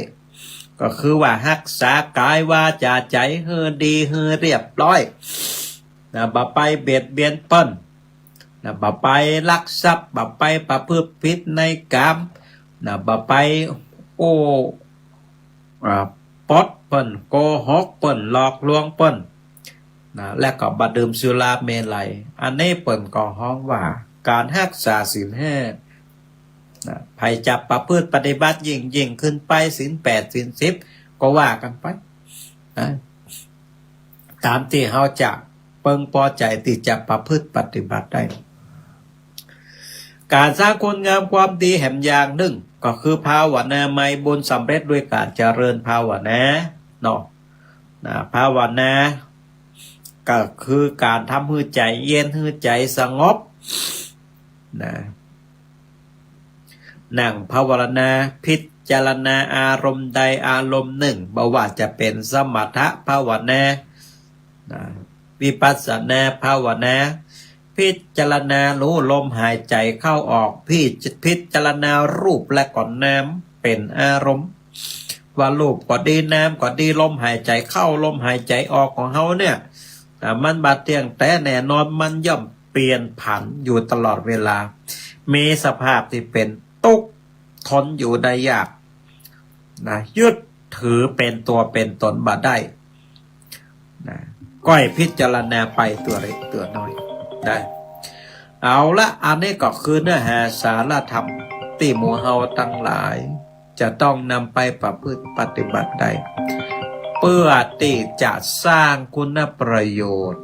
ก็คือว่าฮักษากายวาจาใจ๋หื้อดีหื้อเรียบร้อย นะ บ่ไปเบียดเบียนเปิ้น นะ บ่ไปลักทรัพย์ บ่ไปประพฤติผิดในกาม นะ บ่ไป โอ้ อ่า ปดเปิ้น โกหกเปิ้น หลอกลวงเปิ้น นะ และก็บ่ดื่มสุราเมรัย อันนี้เปิ้นก็ฮ้องว่าก๋านฮักษาศีลห้า นะ ใผจะประพฤติปฏิบัติยิ่งๆ ขึ้นไป ศีลแปด ศีลสิบ ก็ว่ากั๋นไป นะ ต๋ามตี้เฮาจะเปิงปอใจ๋ตี้จะประพฤติปฏิบัติได้ ก๋านสร้างคุณงามความดีแหมอย่างนึ่ง ก็คือภาวนาไมย บุญสำเร็จด้วยก๋านเจริญภาวนาเนาะ นะ ภาวนา ก็คือก๋านทำหื้อใจ๋เย็น หื้อใจ๋สงบ นะ นั่งภาวนา พิ จารณาอารมณ์ใดอารมณ์หนึ่ง บ่ว่าจะเป๋นสมถภาวนา นะ วิปัสสนาภาวนา พิจารณารู้ลมหายใจ๋เข้าออก พิจ- พิจารณารูปและก็นามเป๋นอารมณ์ ว่ารูปก็ดี นามก็ดี ลมหายใจ๋เข้า ลมหายใจ๋ออกของเฮาเนี่ย อ่า มันบ่เตี้ยงแต๊แน่นอน มันย่อมเปลี่ยนผันอยู่ตลอดเวลา มีสภาพตี้เป๋นตุ๊กข์ ทนอยู่ได้ยาก นะ ยึดถือเป๋นตั๋วเป๋นต๋นบ่ได้ นะ ก้อยพิจารณาไปตั๋วเล็กตั๋วน้อย นะ เอาละ อันนี้ก็คือเนื้อหาสาระธรรมตี้หมู่เฮาตังหลาย จะต้องนำไปประพฤติปฏิบัติได้ เปื้อตี้จะสร้างคุณประโยชน์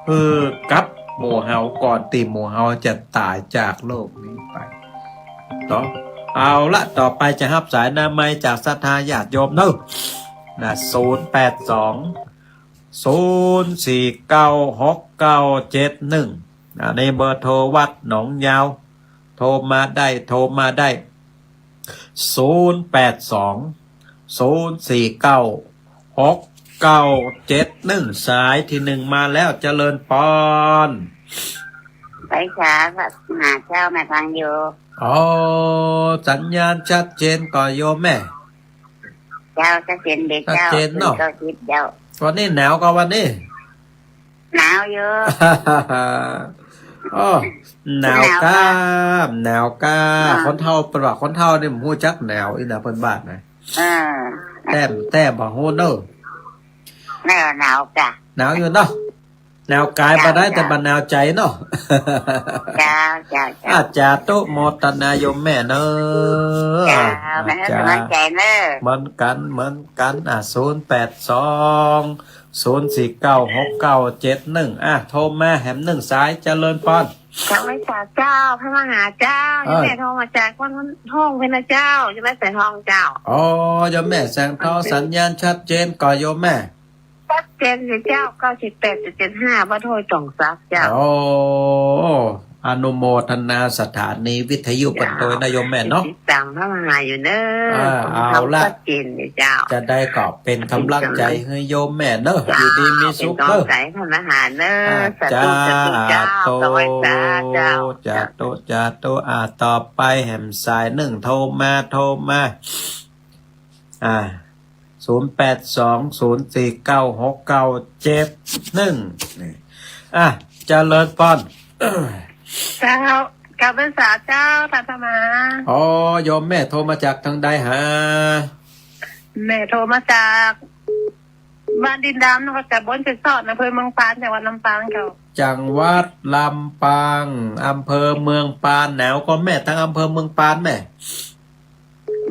หื้อกับหมู่เฮาก่อนตี้หมู่เฮาจะต๋ายจากโลกนี้ไป เนาะ เอาละ ต่อไปจะฮับสายหน้าไมค์จากศรัทธาญาติโยมเนาะ นะ ศูนย์แปดสอง ศูนย์สี่เก้า หกเก้าเจ็ดหนึ่ง อันนี้เบอร์โทรวัดหนองยาว โทรมาได้ โทรมาได้ ศูนย์แปดสอง ศูนย์สี่เก้า หกเก้าเจ็ดหนึ่ง สายตี้หนึ่งมาแล้ว เจริญปอน ไปสา หาเจ้า แม่ฟังอยู่ อ๋อ สัญญาณชัดเจนก่อโยมแม่ เจ้า ชัดเจนเด้อ ชัดเจนเนาะ เจ้า ขึ้นเก้าสิบเจ้า วันนี้หนาวก่อวันนี้ หนาวอยู่ โอ้ หนาวก้า หนาวก้า หนาวก้า อ่า คนเฒ่า เปิ้นว่าคนเฒ่านี่บ่ฮู้จักหนาว อีหนาเปิ้นว่านะ เออ แต้ม แต้มบ่ฮู้เนาะ เออ หนาวก้า หนาวอยู่เนาะ หนาวกายบ่ได้ เจ้า แต่บ่หนาวใจ๋เนาะ เจ้า เจ้า เจ้า อา สาธุโมทนาโยมแม่เนาะ เจ้า แม่ เจ้า สบายใจ๋เนาะ เหมือนกั๋น เหมือนกั๋น อ่ะ ศูนย์แปดสอง ศูนย์สี่เก้า หกเก้าเจ็ดหนึ่ง อ่ะ โทรมาแหมหนึ่งสาย เจริญปอน เจ้า ไหว้สาเจ้า พระมหาเจ้า เออ โยมแม่โทรมาจากวัดโฮงเพ็ญนะเจ้า โยมแม่แสงทองเจ้า อ๋อ โยมแม่แสงทอง สัญญาณชัดเจนก่อโยมแม่ ชัดเจนอยู่เจ้า เก้าสิบแปดจุดเจ็ดห้า วัดห้วยตองสักเจ้า โอ้ อนุโมทนา สถานีวิทยุเปิ้นโตยนะโยมแม่เนาะ ติดตามพระมหาอยู่เนาะ อ่า เอาละ ชัดเจนอยู่เจ้า จะได้ก็เป๋นก๋ำลังใจ๋หื้อโยมแม่เนาะ เจ้า อยู่ดีมีสุขเนาะ เป๋นก๋ำลังใจ๋พระมหาเนาะ อ่า สาธุ สาธุเจ้า สาธุ สวัสดีเจ้า สาธุ สาธุ อ่า ต่อไปแหมสายหนึ่ง โทรมา โทรมา อ่า ศูนย์แปดสอง ศูนย์สี่เก้า หกเก้าเจ็ดหนึ่ง นี่ อ่ะ เจริญปอน เจ้า กราบไหว้สาเจ้า ท่านพระมหา อ๋อ โยมแม่โทรมาจากตางใดหา แม่โทรมาจากบ้านดินดำ นครตำบลเสซอด อำเภอเมืองปาน จังหวัดลำปางเจ้า จังหวัดลำปาง อำเภอเมืองปาน หนาวก่อแม่ ตางอำเภอเมืองปานแม่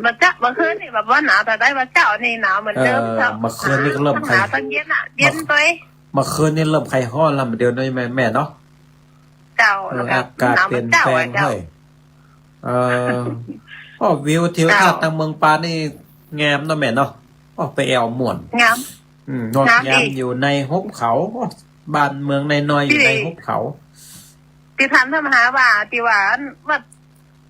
บ่เจ้า เมื่อคืนนี่แบบว่าหนาวแต่ได้ บ่เจ้านี่หนาวเหมือนเดิมเจ้า เออ เมื่อคืนนี่ก็เริ่ม ทั้งหนาว ไข้ ทั้งเย็นอะ เย็นตวย เมื่อคืนนี่เริ่มไข้ฮ้อนแล้ว เดี๋ยวนี้แม่ แม่เนาะ เจ้า เออ แล้วก็ อากาศ หนาว เปลี่ยนแปลง เจ้า เฮ้ย เออ อ้อ วิวทิวทัศน์ เจ้า ตางเมืองปานนี่งามเนาะแม่เนาะ อ้อ ไปแอ่วม่วน งาม อืม งดงาม งามอีก อยู่ในหุบเขา อ้อ บ้านเมืองน้อยๆ อยู่ในหุบเขา ตี้ท่านพระมหาว่า ตี้ว่าอันวัด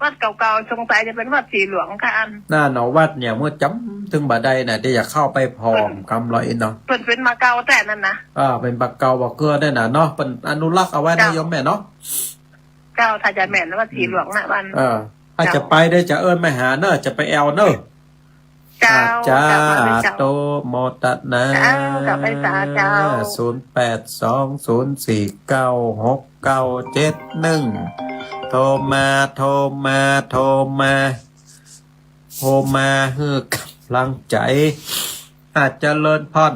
วัดเก่าๆ สงสัยจะเป๋นวัดสีหลวงค่ะอัน นั่นเนาะ วัดเนี่ยเมื่อจ๋ำเถิงบ่ได้นะ เดี๋ยวอยากเข้าไปผ่องกำลอยเนาะ เปิ้นเป๋นบ่าเก่าแต๊นั่นนะ อ่า เป๋นบ่าเก่าบ่าเกื้อได้น่ะเนาะ เปิ้นอนุรักษ์เอาไว้นะ เจ้า โยมแม่เนาะ เจ้า ถ้าจะแม่นวัดสีหลวงนะ อืม วัน เออ ถ้าจะไปได้จะเอิ้นมาหาเนาะ จะไปแอ่วเนาะ เจ้า อาจารย์ เจ้า เจ้า โตโมทนา เจ้า กราบไหว้สาเจ้า ศูนย์แปดสอง ศูนย์สี่เก้า หกเก้าเจ็ดหนึ่ง โทรมา โทรมา โทรมา โทรมาหื้อกำลังใจ๋ อา เจริญพร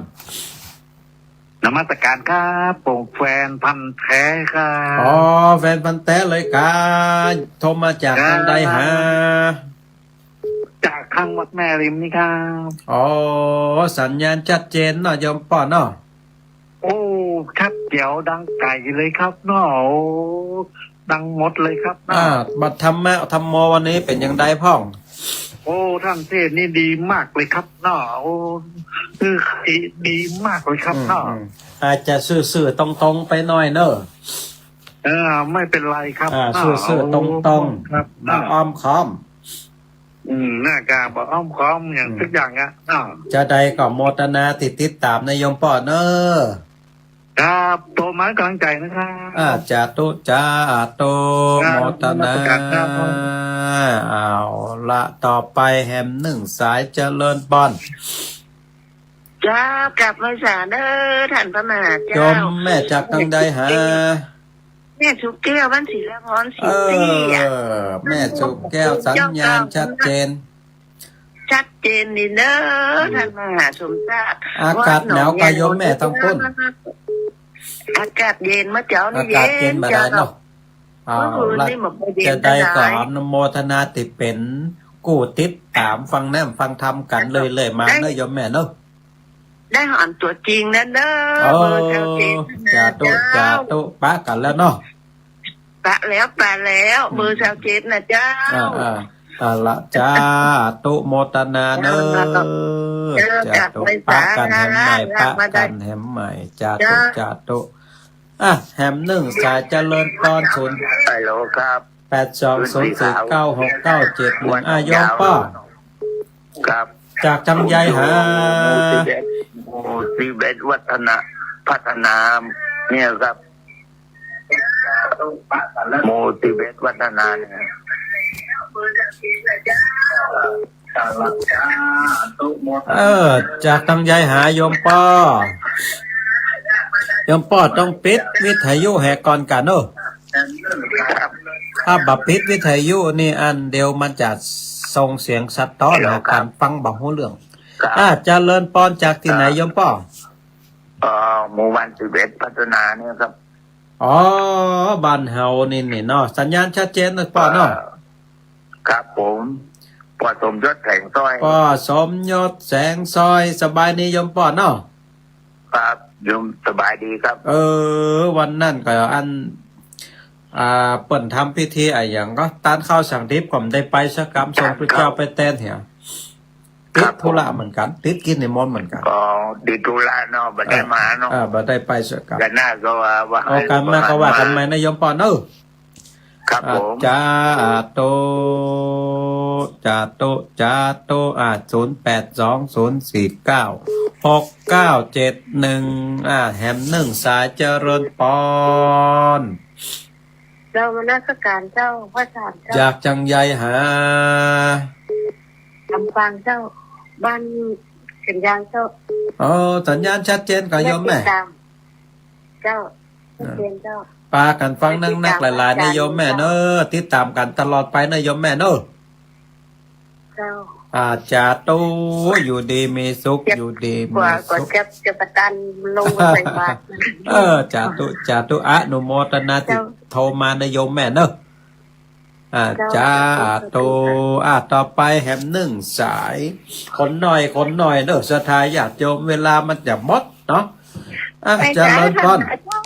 นมัสการครับ ผมแฟนพันธุ์แท้ครับ อ๋อ แฟนพันธุ์แท้เลยครับ โทรมาจากตางใดหา จากทางวัดแม่ริมนี่ครับ อ๋อ สัญญาณชัดเจนเนาะ โยมป้อเนาะ โอ้ ชัดแจ๋วดังไก๋เลยครับเนาะ โอ้ ดังหมดเลยครับเนาะ อ่า บัดธรรมะ ธัมโม วันนี้เป๋นอย่างใดพ่อง โอ้ ท่านเทศน์นี่ดีมากเลยครับเนาะ โอ้ คือดีมากเลยครับเนาะ อืม อืม อาจจะซื่อๆ ตรงๆ ไปหน่อยเนาะ เออ ไม่เป็นไรครับ อ่า เนาะ ซื่อๆ ตรงๆ ครับ บ่อ้อมค้อม อืม น่ากาบ่อ้อมค้อมอย่าง อืม สักอย่างอะ อ้าว จาใดก็โมทนาตี้ติดต๋ามนะโยมป้อเนอะ ครับ โตมาก๋ำลังใจ๋นะครับ อ่า สาธุ สาธุ ครับ โมทนา นมัสการครับ เอาละ ต่อไปแหมนึ่งสาย เจริญปอน เจ้า กราบไหว้สาเด้อ ต้านพระมหาเจ้า โยมแม่จากตังใดหา แม่สุแก้ว บ้านศิลาพร สิบสี่อะ เออ แม่สุแก้ว สัญญาณชัดเจน ชัดเจนดีเนอะ อืม ต้านมหาสมศักดิ์ อากาศหนาวก่าโยมแม่ตังปุ้น อากาศเย็นเมื่อเจ๊านี้ อากาศเย็น เย็นบ่าดายเนาะ เจ้า เอาละ เมื่อคืนนี้บ่ค่อยเย็น จาใดก็ เท่าใด อนุโมทนาตี้เป๋นกู้ติดต๋ามฟังแหมฟังธรรมกั๋น เจ้า เรื่อยๆ มา ได้ เนอะโยมแม่เนอะ ได้หอนตั๋วจริงแล้วเนอะ โอ้ เบอร์ซาวเจ็ดนะ สาธุ เจ้า สาธุ ปะกั๋นแล้วเนาะ ปะแล้ว ปะแล้ว อืม เบอร์ซาวเจ็ดนะเจ้า อ่า อ่า เอาละ สาธุ โมทนาเนอะ เจ้า เจ้า สาธุ กราบไหว้สา ปะกั๋นแหมใหม่ ลากมาได้ ปะกั๋นแหมใหม่ สาธุ เจ้า สาธุ อ่ะ แหมนึ่งสาย เจริญปอน ศูนย์ ฮัลโหลครับ แปดสองศูนย์สี่เก้าหกเก้าเจ็ดหนึ่ง อ่ะ โยมป้อ ครับ จากตังใดหา หมู่สิบเอ็ด หมู่สิบเอ็ด วัฒนา พัฒนาเนี่ยครับ หมู่สิบเอ็ด วัฒนาเนี่ย เออ จากตังใดหาโยมป้อ โยมป้อต้องปิดวิทยุแหมก่อนกั๋นเนอะ ถ้าบ่ปิดวิทยุนี่อันเดียวมันจะส่งเสียงสะต๊อน หากั๋นฟังบ่ฮู้เรื่อง ครับ อ่า เจริญปอน จากตี้ไหน ครับ โยมป้อ เอ่อ หมู่บ้านสิบเอ็ด พัฒนาเนี่ยครับ อ๋อ บ้านเฮานี่ นี่เนาะ สัญญาณชัดเจนเนอะป้อเนาะ เอ่อ ครับผม ป้อสมยศแสงสร้อย ป้อสมยศแสงสร้อย สบายดีโยมป้อเนาะ ครับ โยมสบายดีครับ เออ วันนั้นก็อัน อ่า เปิ้นทำพิธีอะหยังก็ ตานข้าวสังดิบก็บ่ได้ไปสักกำ ส่งพระเจ้าไปแตนเหีย ติดธุระเหมือนกั๋น ติดกิจนิมนต์เหมือนกั๋น ก็ติดธุระเนาะ บ่ได้มาเนาะ เออ บ่ได้ไปสักกำ เดือนหน้าก็ว่า ว่า โอกาสมาก็ว่ากั๋นใหม่นะโยมป้อเนอะ ครับผม อ่ะ สาธุ สาธุ สาธุ อ่ะ ศูนย์แปดสองศูนย์สี่เก้าหกเก้าเจ็ดหนึ่ง อ่ะ แหมนึ่งสาย เจริญปอน เจ้า นมัสการเจ้า พระอาจารย์เจ้า จากตังใดหา ลำปางเจ้า บ้านเขียนยางเจ้า อ๋อ สัญญาณชัดเจนก่อโยมแม่ ติดต๋าม เจ้า ชัดเจนเจ้า ปากั๋นฟังนักๆ หลายๆ นะโยมแม่เนอะ ติดต๋ามกั๋นตลอดไปนะโยมแม่เนอะ เจ้า อ่า สาธุ อยู่ดีมีสุข อยู่ดีมีสุข กว่าจะ จะประทานลงมาใส่บาตร เออ สาธุ สาธุ อนุโมทนาตี้ เจ้า โทรมานะโยมแม่เนอะ อ่า เจ้า สาธุ อ่า ต่อไปแหมนึ่งสาย คนหน่อย คนหน่อยเนอะ ศรัทธาญาติโยม เวลามันจะหมดเนาะ อ่ะ เจริญปอน เจ้า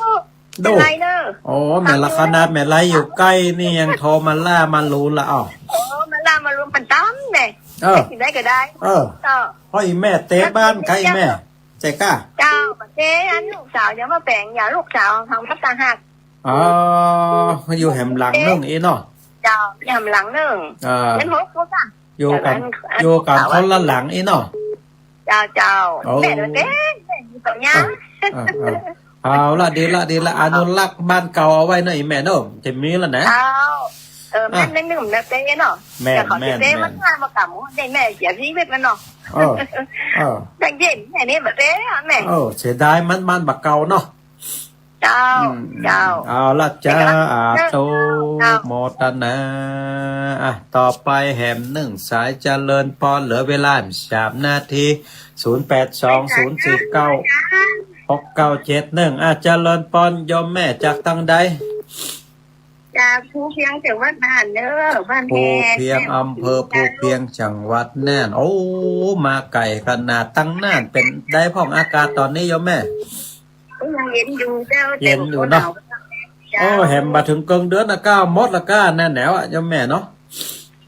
ดู เป็นไรเนอะ โอ้ แม่ละขนาดแม่ไลอยู่ใก้นี่ยังโทรมาล่ามาลูละ อ้าว โอ้ มาล่ามาลูมันต๋ามแน่ เออ ได้ก็ได้ เออ เจ้า เฮ้ย แม่เตะบ้านใครแม่ เจ๊ก้า เจ้า เจ๊อันลูกสาวยังมาแป๋ง อย่าลูกสาวทางพัฒนาหาก อ๋อ อยู่แหมหลังนึ่งอี้เนาะ เจ้า อยู่แหมหลังนึ่ง อ่า เป็นหกคนน่ะ อยู่กั๋น เจ้า อยู่กั๋นคนละหลังอี้เนาะ เจ้า เจ้า โอ้ แม่เตะ แม่อยู่ตรงเนี้ย อ่ะ อ่ะ อ่ะ เอาละ ดีละ ดีละ อนุรักษ์บ้านเก่าเอาไว้เนอะ อีแม่เนอะ จะมีละนะ เจ้า เออ แม่น อ่ะ แม่นนึ่งนะเจ๊เนาะ แม่น เดี๋ยวเขาจะเจ๊ แม่น มันมากว่ากำได้แม่เสียชีวิตแล้วเนาะ เออ เออ ได้เย็นแม่นี่มาเจ๊อ่ะแม่ เออ เสียดายมัน มันบ่าเก่าเนาะ เจ้า อืม เจ้า เอาละ สาธุ เจ้า โมทนา อ่ะ ต่อไปแหมนึ่งสาย เจริญปอน เหลือเวลาสามนาที ศูนย์แปดสองศูนย์สี่เก้าหกเก้าเจ็ดหนึ่ง อ่ะ เจริญปอน โยมแม่จากตังใด จากภูเพียง จังหวัดน่านเด้อ บ้านแพ ภูเพียง อำเภอภูเพียง จังหวัดน่าน โอ้ มาไก๋ขนาด ตังน่านเป๋นใดพ่องอากาศต๋อนนี้โยมแม่ ก็ยังเย็นอยู่เจ้า เย็นอยู่เนาะ แต่ก็หนาว เจ้า โอ้ แหมบ่าเถิงเกิ่งเดือนนะก้า หมดละก้า แน่นแนวอะโยมแม่เนาะ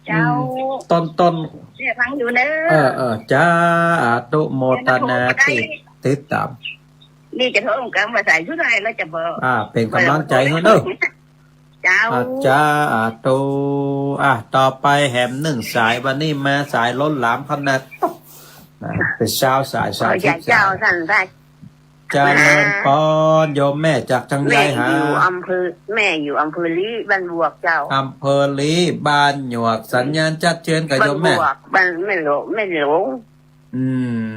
เจ้า อืม ต้นๆ เนี่ยฟังอยู่เนอะ เออ เออ สาธุ โมทนาตี้ติดต๋าม นี่จะโทรกลางภาษาอยู่ได้แล้วจะบอก อ่า เป๋นก๋ำลังใจ๋หื้อเนอะ เจ้า อาจารย์ อ่ะ ต่อไปแหมนึ่งสาย วันนี้มาสายล้นหลามขนาด นะ เป๋นซาวสาย สามสิบสาย เจ้า ท่านพระ เจริญปอน โยมแม่จากตางใดฮะ แม่อยู่อำเภอ แม่อยู่อำเภอลี้ บ้านบวกเจ้า อำเภอลี้ บ้านหยวก สัญญาณชัดเจนก่อโยมแม่ บ้านบวก บ้านแม่หลวง แม่หลวง อื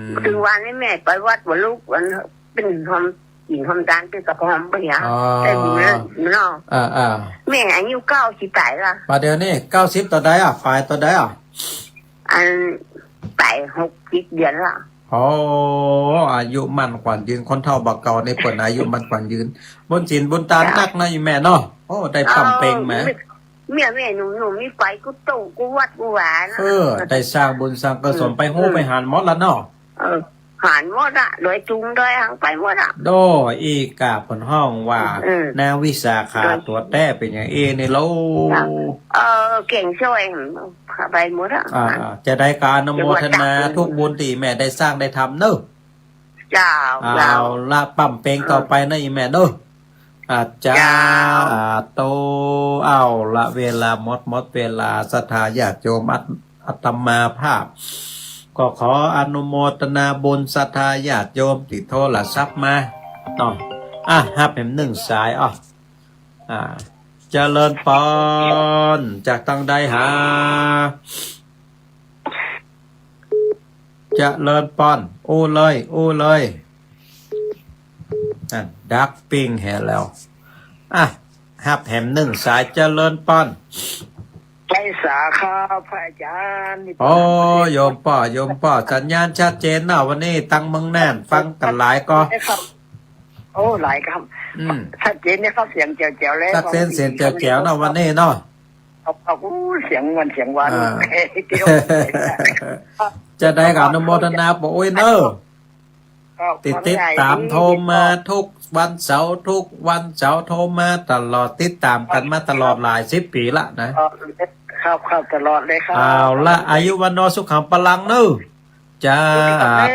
ม เถิงวันนี้แม่ไปวัดบ่ลูก วันเป๋นหอม กิ๋นหอมตาลเป๋นกระเพาะบ่อยาก อ๋อ แต่อยู่เนาะ อ่า อ่า แม่อายุเก้าสิบป๋ายละ ป่านเดี๋ยวนี้เก้าสิบต่อใดอ่ะ ป๋ายต่อใดอ่ะ อันป๋ายหกสิบเดือนละ โอ้ อายุมั่นขวัญยืน คนเฒ่าบ่าเก่านี่เปิ้นอายุมั่นขวัญยืน บุญศีลบุญตานนักนะอีแม่เนาะ โอ้ ได้ปำเป็งมา เออ แม่ แม่หนุ่มๆ นี่ไปกู้โต๊ะกู้วัดกู้วานะ เออ ได้สร้างบุญสร้างกุศล อืม ไปฮู้ อืม ไปหาญหมดละเนาะ เออ หาญหมดอะ ดอยตุงดอยหยังไปหมดอะ โดย อีกาเปิ้นฮ้องว่า อืม นางวิสาขา ดอย ตั๋วแต๊เป๋นอย่างอี้นี่โล เออ เก่งช่วย ไปหมดอะ อ่า จะได้กาอนุโมทนาทุกบุญตี้แม่ได้สร้างได้ทำเนาะ เจ้า เอาละ ปำเป็งต่อไปนะอีแม่เนาะ อาจารย์ เจ้า อ่า โต เอาละ เวลาหมด หมดเวลา ศรัทธาญาติโยม อาต อาตมาภาพ ก็ขออนุโมทนาบุญศรัทธาญาติโยมตี้โทรศัพท์มาเนาะ อ่ะ ฮับแหมนึ่งสาย อ่ะ อ่า เจริญปอน จากตางใดฮะ เจริญปอน อู้เลย อู้เลย นั่น ดับปิ้งแหมแล้ว อ่ะ ฮับแหมนึ่งสาย เจริญปอน ไพศาลครับ พระอาจารย์ โอ้ โยมป้อ โยมป้อ สัญญาณชัดเจนเนาะ วันนี้ตางเมืองน่านฟังกั๋นหลายก่อ ครับ โอ้ หลายครับ อืม ชัดเจนเนี่ยครับ เสียงแจ๋วๆ เลย ชัดเจน เสียงแจ๋วๆ เนาะ วันนี้เนาะ ครับ ครับ อู้ เสียงม่วน เสียงหวาน อ่า เดี๋ยว จะได้กาอนุโมทนาป้ออุ๊ยเนาะ ครับ ติด ติดต๋ามโทรมาทุกวันเสาร์ ทุกวันเสาร์โทรมาตลอด ติดต๋ามกั๋นมาตลอดหลายสิบปี๋ละนะ ครับ ครับ ตลอดเลยครับ เอาละ อายุวัณโณสุขังพลังเนาะ จ้า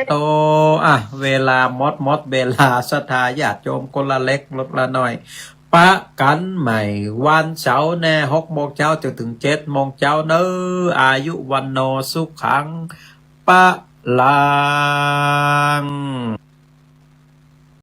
โต อ่ะ เวลาหมด หมดเวลา ศรัทธาญาติโยมคนละเล็กคนละน้อย ปะกั๋นใหม่วันเสาร์แน่ หกโมงเจ๊าจนเถิงเจ็ดโมงเจ๊าเนาะ อายุวัณโณสุขังพลัง